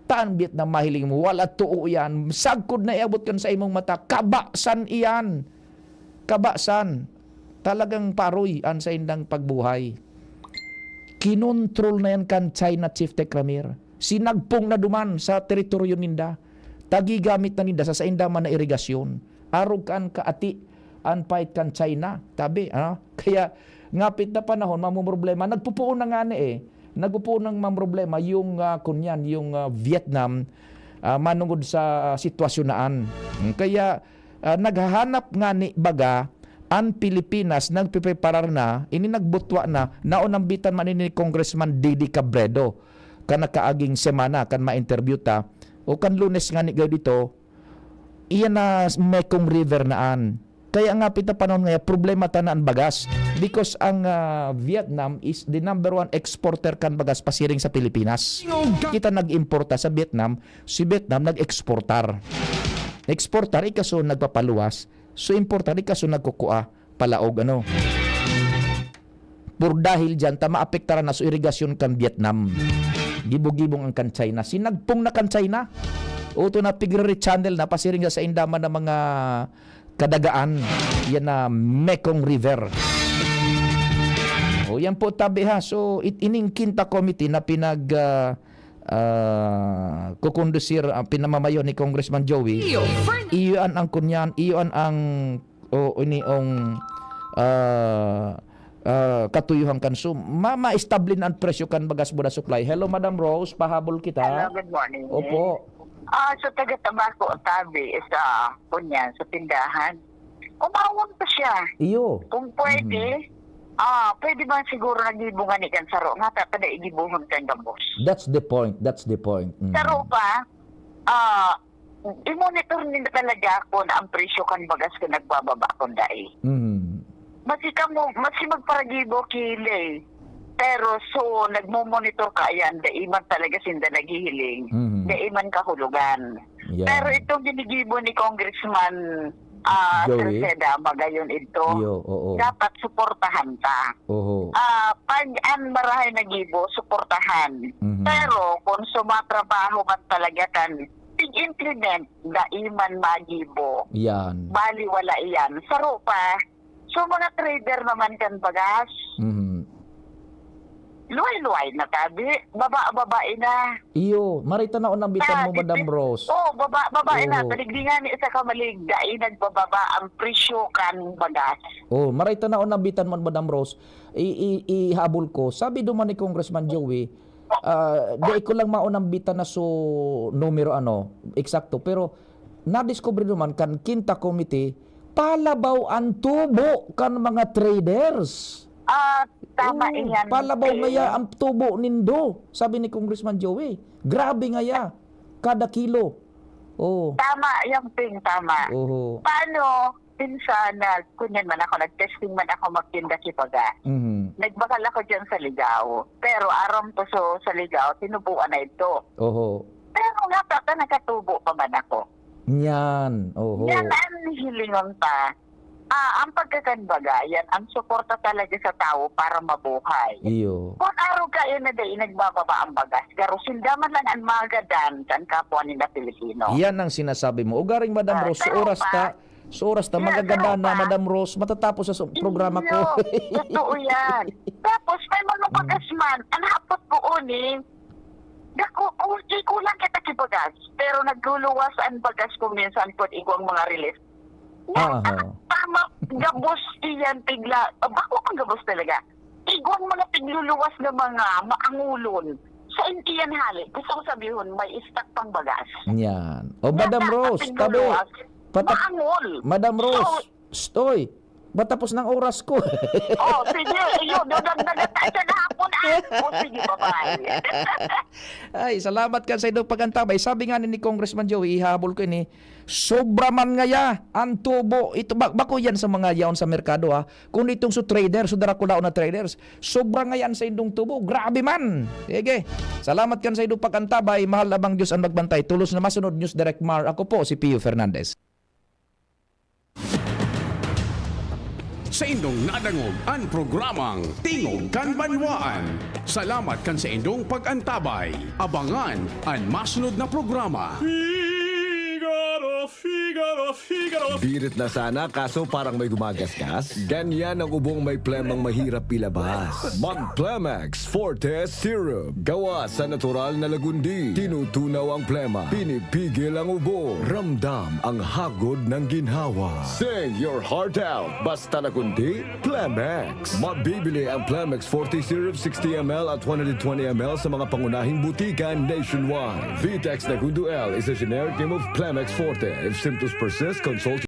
Taan Vietnam, mahiling mo, wala too yan. Sagkod na iabot kan sa imong mata, kabasan iyan. Kabasan. Talagang paroy an saindang pagbuhay. Kinontrol na yan kan China, Chief Tech Ramir. Sinagpong na duman sa teritoryo ninda. Tagigamit na ninda sa sainda man na irigasyon. Arog kan kaati an pait kan China, tabi, ano? Kaya ngapit na panahon, mamomroblema. Nagpupuon na ngani, eh. Nagpupuon nang mamroblema yung, ah, kunyan, yung, ah, Vietnam, ah, manungod sa sitwasyon na an. Kaya, ah, naghahanap ngani baga an Pilipinas, nagpepreparar na, ini nagbutwa na, naunambitan man ini ni Congressman Didi Cabredo, kan nakaaging semana, kan ma-interview ta, o kan Lunes ngani gayod ito, iyan na Mekong River na an. Kaya ngapit na panahon ngaya, problema ta na an bagas. Because ang, ah, Vietnam is the number one exporter kan bagas pasiring sa Pilipinas. Kita nag-importa sa Vietnam, si Vietnam nag-exportar. Exportar, ikaso nagpapaluwas. So, importar, ikaso nagkukua, palaog, ano. Por dahil diyan, ta maapektaran na so irigasyon kan Vietnam. Gibo-gibong ang kan China. Sinagpong na kan China. Uto na pigre-rechannel na pasiring sa sainda man na mga kadagaan. Yan na Mekong River. O, yan po, tabi ha. So, it-, ining kinta committee na pinag, ah, ah, kukondusir, ah, pinamamayo ni Congressman Joey. Iyo, Fern- Iyo an ang kunyan, iyo an ang, o, ini ong, ah, ah, katuyuhan kan. So, ma-, ma-establish na ang presyo kan bagas buda supply. Hello, Madam Rose, pahabol kita. Hello, good morning. Opo. Ah, sa taga Tabaco, tabi, sa, kunyan, sa tindahan. Umawon pa siya. Iyo. Kung pwede, Mhm. ah, pwede ba siguro nagibo ngani kan saro? Nga ta, tada igibohon kan gabos. That's the point. That's the point. Mm. Saro pa, ah, i-monitor ninda talaga kung ang presyo kan bagas kung nagbababa kung dai. Mm. Masi kamo, masi magparagibo ki Ley. Pero so, nagmo-monitor ka, ayan, dai man talaga sinda naghihiling. Mhm. Dai man kahulogan. Yan. Pero itong ginigibo ni Congressman, ah, Joey? Salceda, magayon ito, Iyo, oo. dapat suportahan ta. Oho. Ah, pag an marahay na gibo, suportahan. Mhm. Pero kung sumatrabaho man talaga kan tig-implement, dai man magibo. Yan. Bali, wala iyan. Saro pa, so mga trader naman kan bagas, Mhm. luway-luway na tabi, baba-baba na. Iyo, maray ta na unang bitan mo, Madam Rose. Oh, baba-baba na. Oo. Talig di nga ni isa ka malig, dai nagbababa ang presyo kan bagas. Oh, maray ta na unang bitan mo, Madam Rose. I-, i-, ihabol ko. Sabi duman ni Congressman Joey, ah, dai ko lang maunambitan na so numero, ano, eksakto. Pero nadiskubre duman kan Kinta Committee, palabaw an tubo kan mga traders. Ah, tama Oo, iyan, palabaw Ping. Ngaya ang tubo nindo, sabi ni Congressman Joey. Grabe ngaya, kada kilo. Oo. Tama yan, Ping, tama. Oho. Paano? Minsan, nag-, kunyan man ako, nag-testing man ako magtinda ki baga. Mhm. Nagbakal ako dyan sa Ligao. Pero aram ko so, sa Ligao, tinubuan na ito. Oho. Pero nga, ta, ta, nakatubo pa man ako. Yan, oho. Yan ang hilingon pa. Ah, ang pagkakanbaga, yan ang suporta talaga sa tao para mabuhay. Iyo. Kung araw kayo na dai nagbababa ang bagas, garo sinda man lang ang magadan kan kapwa nila Pilipino. Yan ang sinasabi mo. Ugaring, Madam Ah, Rose, sa pero oras pa, ta, sa oras ta, Yan, magagada pero na, pa, Madam Rose, matatapos sa su-, programa ko. Iyo, totoo yan. Tapos, may mga Mm. bagas man, ang hapot ko, uning, dako, kung ikulang kita ki bagas, pero nagluluwas ang bagas ko minsan pud igwang mga relief. Yan, Aha. ah, tama, gabos iyan, tigla, ah, bako ang gabos talaga. Igwang mga tigluluwas na mga maangulon. Sa iyan hali, gusto ko sabihon, may stock pang bagas. Yan. O, Madam Nasa Rose, tabi. tigluluwas, Patap- maangol. Madam Rose, So, stoy. Matapos ng oras ko. Oh, sige, iyo, dodagdagan tayo sa hapon. Ah, oh, sige, bye-bye. Ay, salamat kan sa inyong pag-antabay. Sabi nga ni Congressman Joey, ihabol ko ini, sobra man ngaya ang tubo. Ito, ba, bako yan sa mga yaon sa merkado, ha. Kung itong su trader, su darakulaon na traders, sobra ngaya ang sa indong tubo. Grabe man! Sige. Salamat kan sa inyong pag-antabay. Mahal na bang Diyos ang magbantay. Tulos na masunod, News Direct Mar. Ako po, si Pio Fernandez. Sa indong nadangog an programang Tingog kan Banwaan. Salamat kan sa indong pag-antabay. Abangan an masunod na programa. Figaro, Figaro, Figaro. Birit na sana, kaso parang may gumagasgas. Ganyan ang ubong may plemang mahirap ilabas. Mag Plemex Forte Syrup. Gawa sa natural na lagundi. Tinutunaw ang plema. Pinipigil ang ubo. Ramdam ang hagod ng ginhawa. Sing your heart out. Basta lagundi, Plemex. Mabibili ang Plemex Forte Syrup sixty milliliters at one hundred twenty milliliters sa mga pangunahing butika nationwide. Vitex Nagundo L is a generic name of Plemex Forte. If symptoms persist, consult